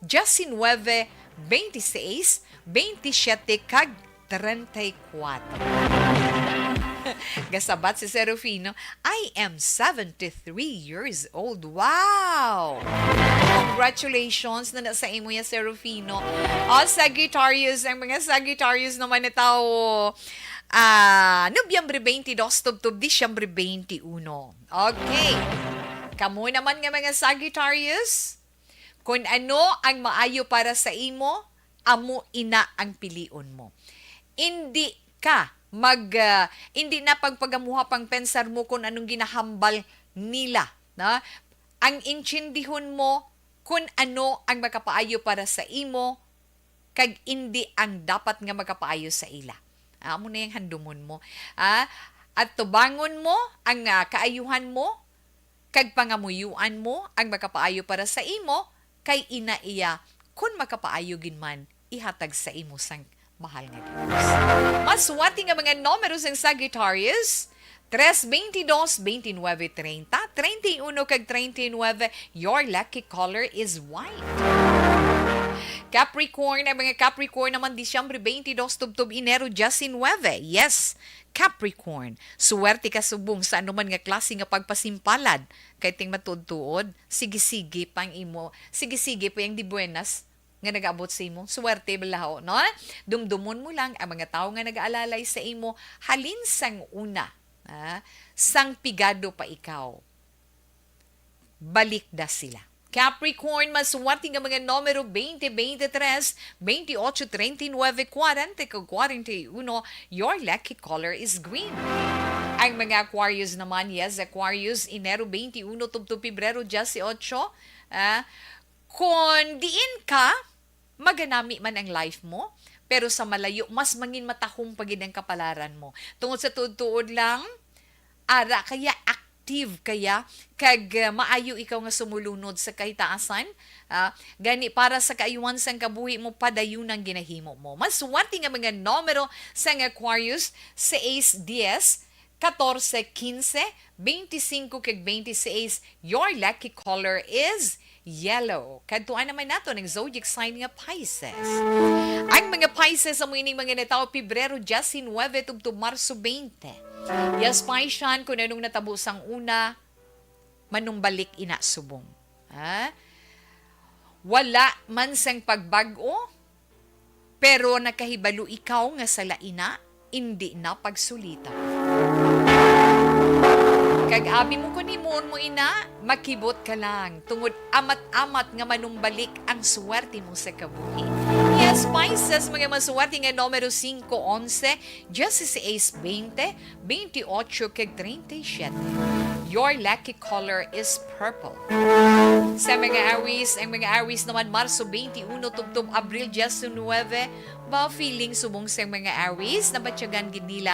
diecinuebe, veintiséis, veintisiete, kag treinta y cuatro. Gasabat si Serafino, "I am seventy-three years old." Wow! Congratulations na, na sa imo ya, Serafino. O, Sagittarius, ang mga Sagittarius naman na tao, ah, Nobyembre twenty-two tubtob Disyembre twenty-one. Okay. Kamo naman nga mga Sagittarius, kung ano ang maayo para sa imo, amo ina ang pilion mo. Indi ka mag, ah, indi na pagpagamuha pang pensar mo kung anong ginahambal nila, na? Ang intindihon mo kung ano ang makapaayo para sa imo, kag indi ang dapat nga makapaayo sa ila. Ah, amo na yung handumon mo. Ah, at tubangon mo ang, ah, kaayuhan mo, kag pangamuyuan mo ang makapaayo para sa imo, kay ina iya, kun makapaayo gid man, ihatag sa imo sang mahal nga Dios. Maswerte nga mga numero sang Sagittarius, tres, veintidós, veintinuebe, treinta, treinta y uno, kag treinta y nuebe. Your lucky color is white. Capricorn, ang mga Capricorn naman, Disyembre twenty-two tubtob Enero diecinuebe. Yes, Capricorn, suwerte ka subong sa anuman nga klase nga pagpasimpalad. Kay ting matuod-tuod, sige-sige pang imo, sige-sige pa yang di buenas nga nagaabot sa imo. Suwerte balaho, no? Dumdumon mo lang ang mga tawo nga nagaalalay sa imo halin sang una, ha? Sang pigado pa ikaw, balik da sila. Capricorn, maswerte nga mga numero twenty, twenty-three, twenty-eight, treinta y nueve, cuarenta, kag cuarenta y uno. Your lucky color is green. Ang mga Aquarius naman, yes, Aquarius, Enero twenty-uno tubtob Pebrero dieciocho, ah, kung diin ka, maganami man ang life mo, pero sa malayo, mas mangin matahom pa gid ang kapalaran mo. Tungod sa tuod-tuod lang, ara kaya, active kaya, kag, uh, maayo ikaw nga sumulunod sa kahitaasan. Ah, gani, para sa kaayuhan sang kabuhi mo, padayon ang ginahimo mo. Maswerte nga mga numero sang Aquarius, seis, dies, katorse, kinse, beintisinko, kag beintiseis. Your lucky color is yellow. Kadtuan naman nato ang zodiac sign nga Pisces. Ang mga Pisces amo ining mga natawo Pebrero diecinuebe tubtob Marso twenty. Yes, Piscean, kung anong natabo sang una, manumbalik ina subong. Ha? Wala man sang pagbag-o, pero nakahibalo ikaw nga sala ina, indi na pagsulita. Kag abi mo kun himuon mo ina, makibot ka lang, tungod amat-amat nga manumbalik ang swerte mo sa kabuhi. Yes, Pisces, mga maswerte nga numero singko, onse, dieciséis, veinte, veintiocho, kag treinta y siete. Your lucky color is purple. Sa mga Aries, ang mga Aries naman, Marso twenty-one tubtob Abril diecinuebe, ba feeling subong sa mga Aries, nabatyagan gid nila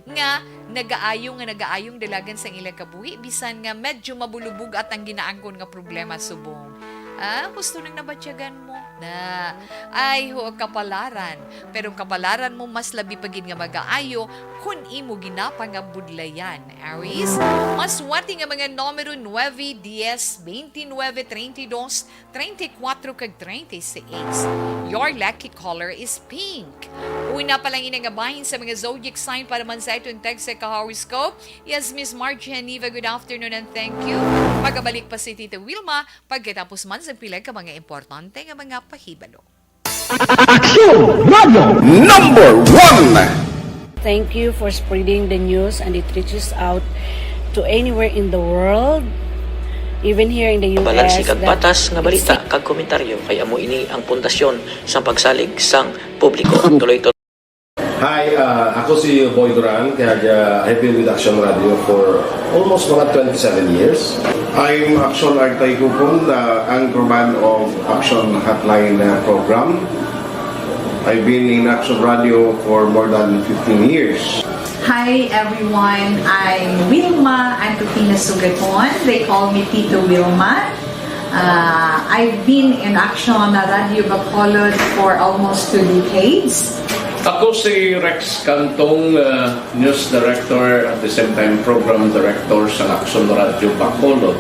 nga nagaayo nga nagaayong dalagan sang ilang kabuhi, bisan nga medyo mabulubog at ang ginaangkon nga problema subong. Ah, husto nang nabatyagan mo na. Ay, ho, kapalaran. Pero ang kapalaran mo mas labi pa gid nga magaayo kun imo ginapangabudlayan. Aries, maswerte nga mga numero nuebe, diyes, twenty-nuebe, treinta y dos, treinta y kuatro, kag treinta y seis. Your lucky color is pink. Una pa lang ini nga bahin sa mga zodiac sign para man sa aton tag sa ka-horoscope. Yes, Miss Margie Haniva, good afternoon and thank you. Pagabalik pa si Tita Wilma pagkatapos man sa pila ka mga importante nga mga pahibalo. Aksyon Radio number one. Thank you for spreading the news and it reaches out to anywhere in the world, even here in the U S. Balansi kag patas nga balita kag komentaryo kay amo ini ang pundasyon sang pagsalig sang publiko. Tuloy to. Hi, uh, ako si Boy Duran, kag uh, I've been with Action Radio for almost mga twenty-seven years. I'm Action Artay Kupon, uh, anchorman of Action Hotline uh, program. I've been in Action Radio for more than fifteen years. Hi everyone, I'm Wilma Antupina Sugaton. They call me Tito Wilma. Uh, I've been in Action Radio Bacolod for almost two decades. Ako si Rex Cantong, uh, News Director, at the same time Program Director sa Action Radio Bacolod.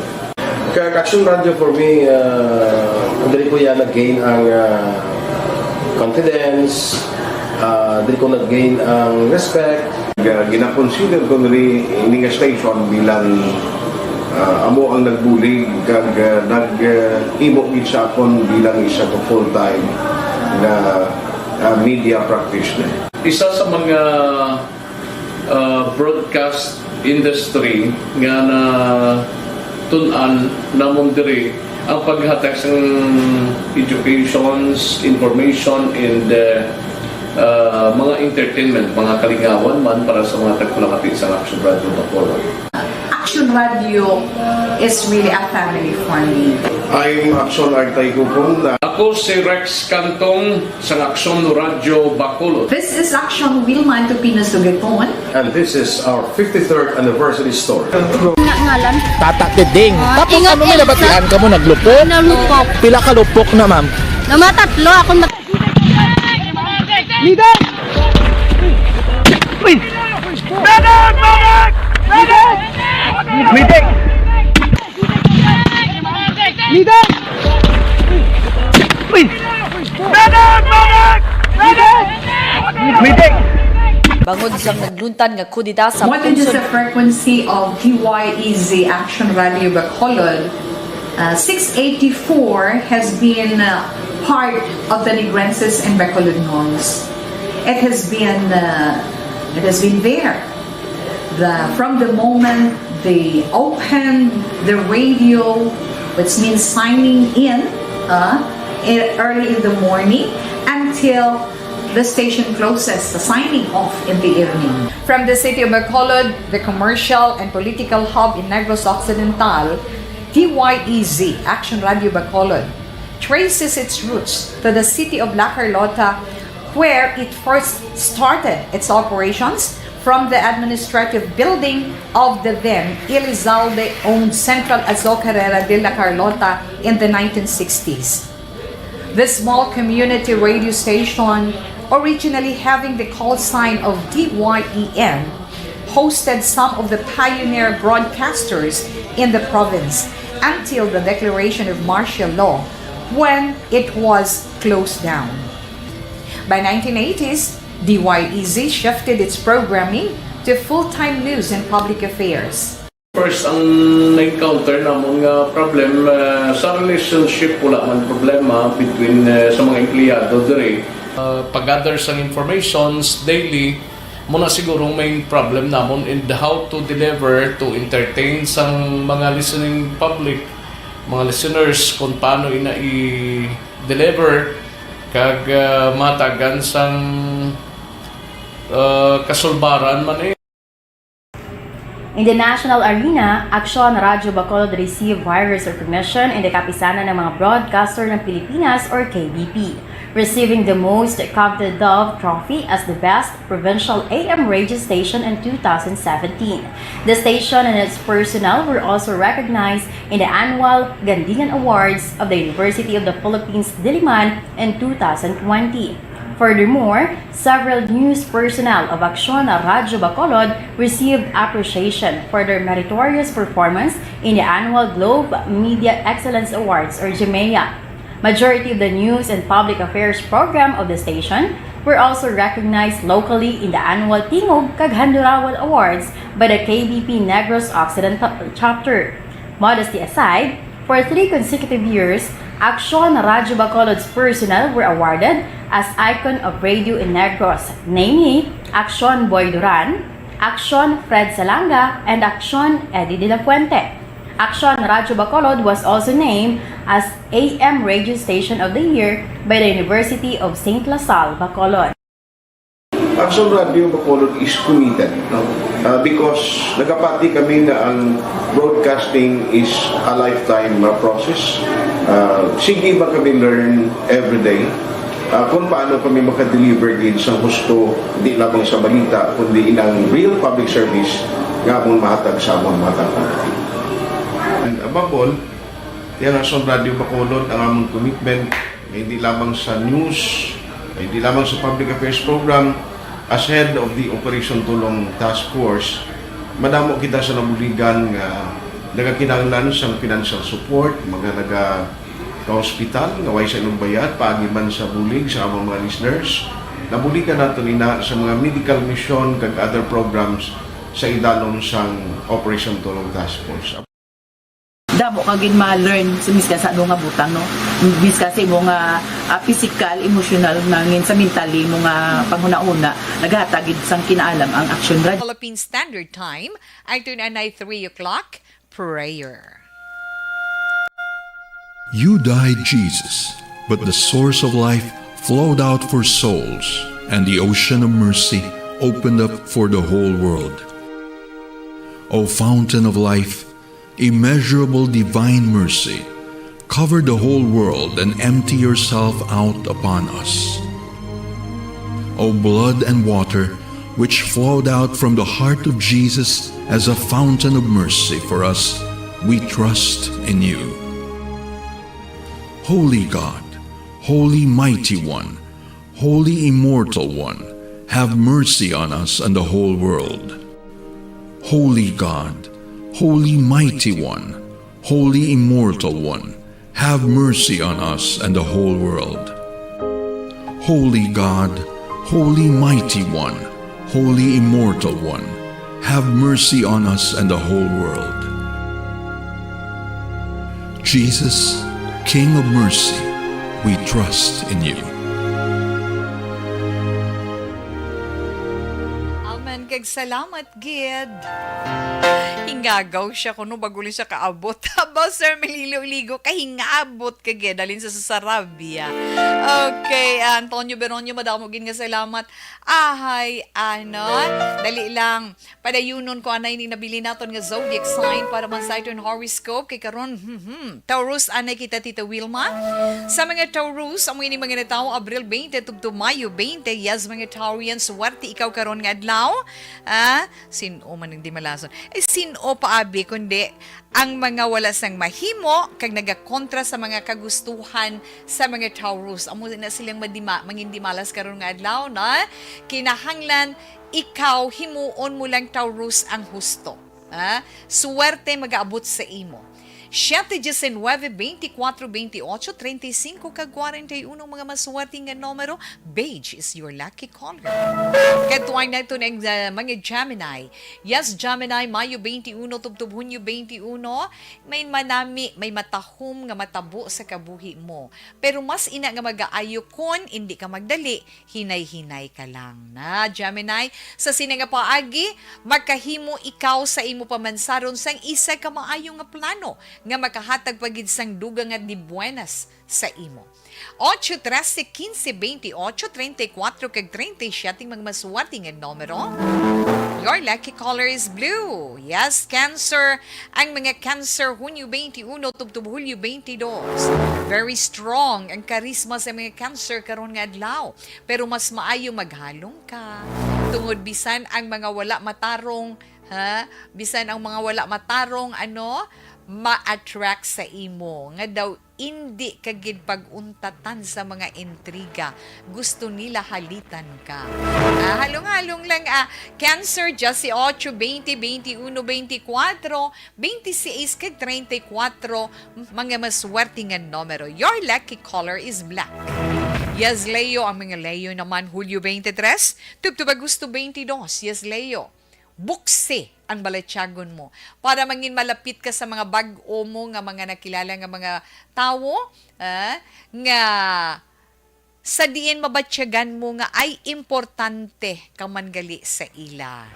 Kag Action Radio for me, uh, diri ko yan nag-gain ang uh, confidence, uh, diri ko nag-gain ang respect. Ga- Gina-consider ko niri ini nga station bilang uh, amo ang nagbulig kag uh, nag-imo gid sa akon bilang isa ka full-time nga uh, media practitioner. Isa sa mga uh, broadcast industry nga na tun-an namon diri ang paghatag sang educations, information, and uh, uh, mga entertainment, mga kalingawan man para sa mga tagpalapati sa Action Radio Bacolod. Action Radio is really a family for me. I'm Action Artay Kupon. Ako si Rex Cantong sa Action Radio Bacolod. This is Action Wilma Antupina Sugaton. And this is our fifty-third anniversary story. Nga ngalan. Tata Keding. Tapos ingat, ano may ingat. Nabatian ka mo? Naglupok? Nalupok. Pila ka lupok na, ma'am? Namatatlo ako. Mat- Uy! Medic! Medic! Medic! Uy! Medic! Medic! Medic! Bangod sang nagluntad nga kudeta sa What is pungsod the frequency of D Y E Z Action Radio Bacolod? Uh, six eighty-four has been uh, part of the Negrenses and Bacolodnons. It has been uh, it has been there. The, from the moment they opened the radio, which means signing in uh, e- early in the morning, until the station closes, the signing off in the evening. From the city of Bacolod, the commercial and political hub in Negros Occidental, D Y E Z, Action Radio Bacolod, traces its roots to the city of La Carlota, where it first started its operations from the administrative building of the then Elizalde-owned Central Azocarera de La Carlota in the nineteen sixties. This small community radio station, originally having the call sign of D Y E N, hosted some of the pioneer broadcasters in the province until the declaration of martial law, when it was closed down. By nineteen eighties, D Y E Z shifted its programming to full-time news and public affairs. First, ang na-encounter namon nga problem uh, sa relationship, wala man problema between uh, sa mga empleyado diri. Uh, pag-gather sang informations daily, mo na siguro ang main problem namon in how to deliver, to entertain sang mga listening public, mga listeners, kung paano ina i-deliver kag uh, matagan sang uh, kasulbaran man eh. In the national arena, Aksyon Radyo Bacolod received virus recognition in the Kapisanan ng mga Broadcaster ng Pilipinas or K B P, receiving the most coveted Dove Trophy as the best provincial A M radio station in two thousand seventeen. The station and its personnel were also recognized in the annual Gandingan Awards of the University of the Philippines Diliman in two thousand twenty. Furthermore, several news personnel of Aksyon Radyo Bacolod received appreciation for their meritorious performance in the annual Globe Media Excellence Awards or GMEA. Majority of the news and public affairs program of the station were also recognized locally in the annual Tingog kag Handurawal Awards by the K B P Negros Occidental Chapter. Modesty aside, for three consecutive years, Aksyon Radyo Bacolod's personnel were awarded as Icon of Radio in Negros, namely Aksyon Boy Duran, Aksyon Fred Salanga, and Aksyon Eddie de la Fuente. Aksyon Radyo Bacolod was also named as A M Radio Station of the Year by the University of Saint La Salle, Bacolod. Aksyon Radyo Bacolod is committed, no? Uh, because nagapati kami nga ang broadcasting is a lifetime, uh, process. Uh, sige ba kami learn every day? Uh, kung paano kami makadeliver gid sa husto, di lamang sa balita, kundi inang real public service nga among mahatag sa among mga taga. And above all, tiyan Aksyon Radyo Bacolod ang among commitment, hindi lamang sa news, hindi lamang sa public affairs program. As head of the Operation Tulong Task Force, madamo kita sa nabuligan nga nagakinahanglan sang financial support, mga naga-hospital nga way sa ilang bayad, paagi man sa bulig sa among mga listeners. Nabuligan nato nina sa mga medical mission kag other programs sa idalom sang Operation Tulong Task Force. Damo ka gid ma-learn sa miskan sa ano nga butang, no? Miskan sa imo nga, ah, physical, emotional, nangin sa mentally mo nga panghunahuna, naghatag gid sang kinaalam ang Aksyon Radyo. Philippine Standard Time, ang tun-an ay three o'clock, prayer. You died, Jesus, but the source of life flowed out for souls, and the ocean of mercy opened up for the whole world. O fountain of life, immeasurable divine mercy, cover the whole world and empty yourself out upon us. O blood and water, which flowed out from the heart of Jesus as a fountain of mercy for us, we trust in you. Holy God, Holy Mighty One, Holy Immortal One, have mercy on us and the whole world. Holy God, Holy Mighty One, Holy Immortal One, have mercy on us and the whole world. Holy God, Holy Mighty One, Holy Immortal One, have mercy on us and the whole world. Jesus, King of mercy, we trust in you. Amen. Kag salamat gid. Hingagaw siya kuno bago lang siya kaabot. Aba, Sir Melilo Ligo, kahingabot ka gid. Dalin sa Sarabia. Okay, Antonio Beronio, madamo gid nga salamat. Ahay, ano? Dali lang. Padayunon ko anay ni nabili naton nga zodiac sign para man sa aton horoscope. Kay karon, hmm, hmm, Taurus anay kita, Tita Wilma. Sa mga Taurus, amo ini mga natawo Abril twenty tubtob Mayo twenty. Yes, mga Taurians, swerte ikaw karon nga adlaw. Ah, sin-o man ang di malason? Ay, sin-o pa abi, kundi ang mga wala sang mahimo kag nagakontra sa mga kagustuhan sa mga Taurus. Amo na silang madima-, mangin di malas karon nga adlaw, na kinahanglan ikaw himuon mo lang, Taurus, ang husto. Ha? Swerte magaabot sa imo. Siete diecinueve, veinticuatro, veintiocho, treinta y cinco, kag kwarenta y uno, mga maswerte nga numero. Beige is your lucky color. Kadtuan nato ang, uh, mga Gemini. Yes, Gemini, Mayo twenty-uno tubtob Hunyo twenty-uno, may manami, may matahom nga matabo sa kabuhi mo. Pero mas ina nga magaayo kon indi ka magdali, hinay-hinay ka lang. Na, Gemini, sa sini nga paagi, makahimo ikaw sa imo pamansaron sang isa ka maayo nga plano nga makahatag pa gid sang dugang nga dibuenas sa imo. Ocho, trese, quince, veintiocho, treinta y cuatro, kag treinta y siete, mga maswerte nga numero. Your lucky color is blue. Yes, Cancer. Ang mga Cancer, Hunyo twenty-one tubtob Hulyo twenty-two. Very strong ang karisma sa mga Cancer karon nga adlaw. Pero mas maayo maghalong ka. Tungod bisan ang mga wala matarong, ha? Bisan ang mga wala matarong, ano, ma-attract sa imo. Nga daw indi ka gid pag-untatan sa mga intriga. Gusto nila halitan ka. Ah, halong-halong lang, ah. Cancer, dieciocho, veinte, veintiuno, veinticuatro, veintiséis, kag treinta y cuatro, mga maswerte nga numero. Your lucky color is black. Yes, Leo. Ang mga Leo naman, Hulyo twenty-three, tubtob Agosto twenty-two. Yes, Leo. Buksi ang balatyagon mo para mangin malapit ka sa mga bag-o mo nga mga nakilala nga mga tawo, ah, nga sa diin mabatyagan mo nga ay importante ka man gali sa ila.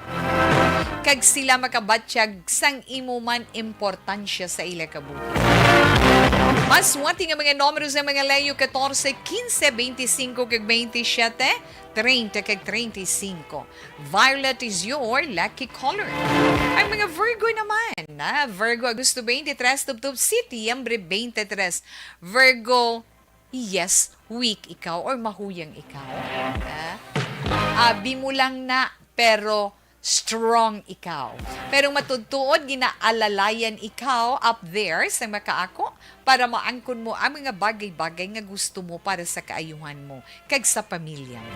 Kag sila makabatyag sang imo man importansya sa ila kabuhi. Maswerte nga mga numero sa mga Leo, catorce, quince, veinticinco, kag veintisiete, treinta, kag treinta y cinco. Violet is your lucky color. Ang mga Virgo naman, na Virgo, Agosto twenty-three, tubtob Setyembre twenty-three. Virgo, yes, weak ikaw or mahuyang ikaw. Ah, abi mo lang na, pero strong ikaw. Pero matuod-tuod, ginaalalayan ikaw up there sa makaako para maangkon mo ang mga bagay-bagay nga gusto mo para sa kaayuhan mo kag sa pamilya mo.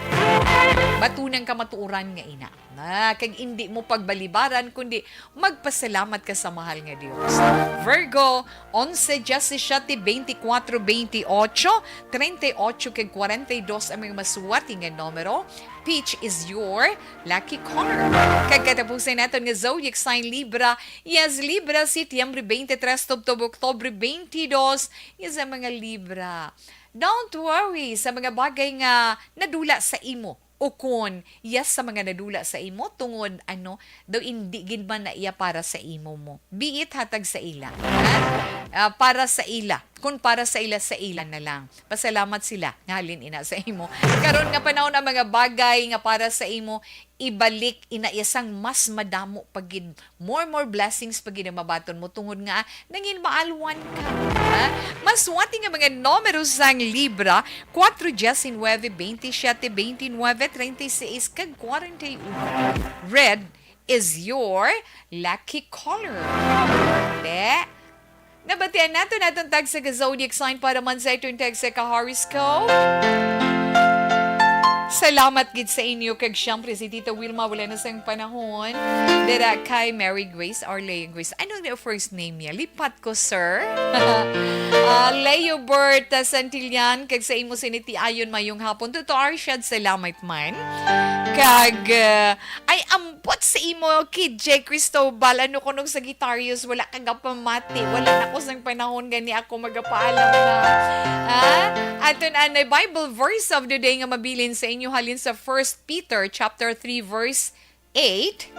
Batunang kamatuoran nga ina. Na, kag indi mo pagbalibaran, kundi magpasalamat ka sa mahal nga Dios. Virgo, onse, diecisiete, veinticuatro, veintiocho, treinta y ocho, kag cuarenta y dos ang mga maswerte nga numero. Peach is your lucky color. Kag katapusan naton nga zodiac sign, Libra. Yes, Libra, Setyembre twenty-three, tubtob Oktubre twenty-two. Yes, ang mga Libra. Don't worry sa mga bagay nga nadula sa imo. Ukon, yes sa mga nadula sa imo, tungod, ano, daw indi gid man na iya para sa imo mo. Be it hatag sa ila. Ha? Ah, para sa ila. Kung para sa ila, sa ila na lang. Pasalamat sila nga halin ina sa imo. Karon nga panahon, ang mga bagay nga para sa imo, ibalik ina iya sang mas madamo pa gid. More, more blessings pa gid ang mabaton mo tungod nga nangin maalwan ka. Ha? Maswerte nga mga numero sang Libra, cuatro, diecinueve, veintisiete, veintinueve, treinta y seis, kag cuarenta y uno. Red is your lucky color. Te, nabatian nato natong tag sa ka zodiac sign para man sa atong tag sa ka horoscope. Salamat gid sa inyo, kag syempre si Tita Wilma wala na sang panahon. Dira kay Mary Grace or Leo Grace. Ano ang first name niya? Lipat ko, sir. Ah, Leo Bert, ah, Santillan, kag sa imo sini tiayon, mayong hapon. Tuto Arshad, salamat man. Kag, ah, ay, ambot sa imo, K J Cristobal, ano ko nung Sagittarius, wala ka gapamati, wala na ko sang panahon gani ako magapaalam na. Ha? Aton anay Bible verse of the day nga mabilin sa inyo halin sa First Peter chapter three verse eight.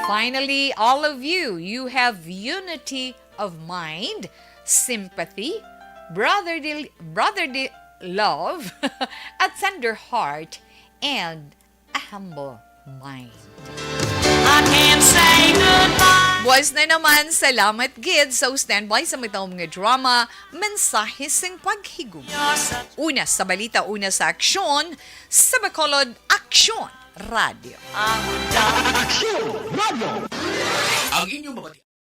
Finally, all of you, you have unity of mind, sympathy, brotherly, brotherly love, a tender heart, and a humble mind. I can't say goodbye. Buwas na naman, salamat gid sa standby sa matawag nga drama, Mensahe sing Paghigugma. Una sa balita, una sa aksyon, sa Bacolod Aksyon Radio. Aksyon Radio. Ang inyong mabati-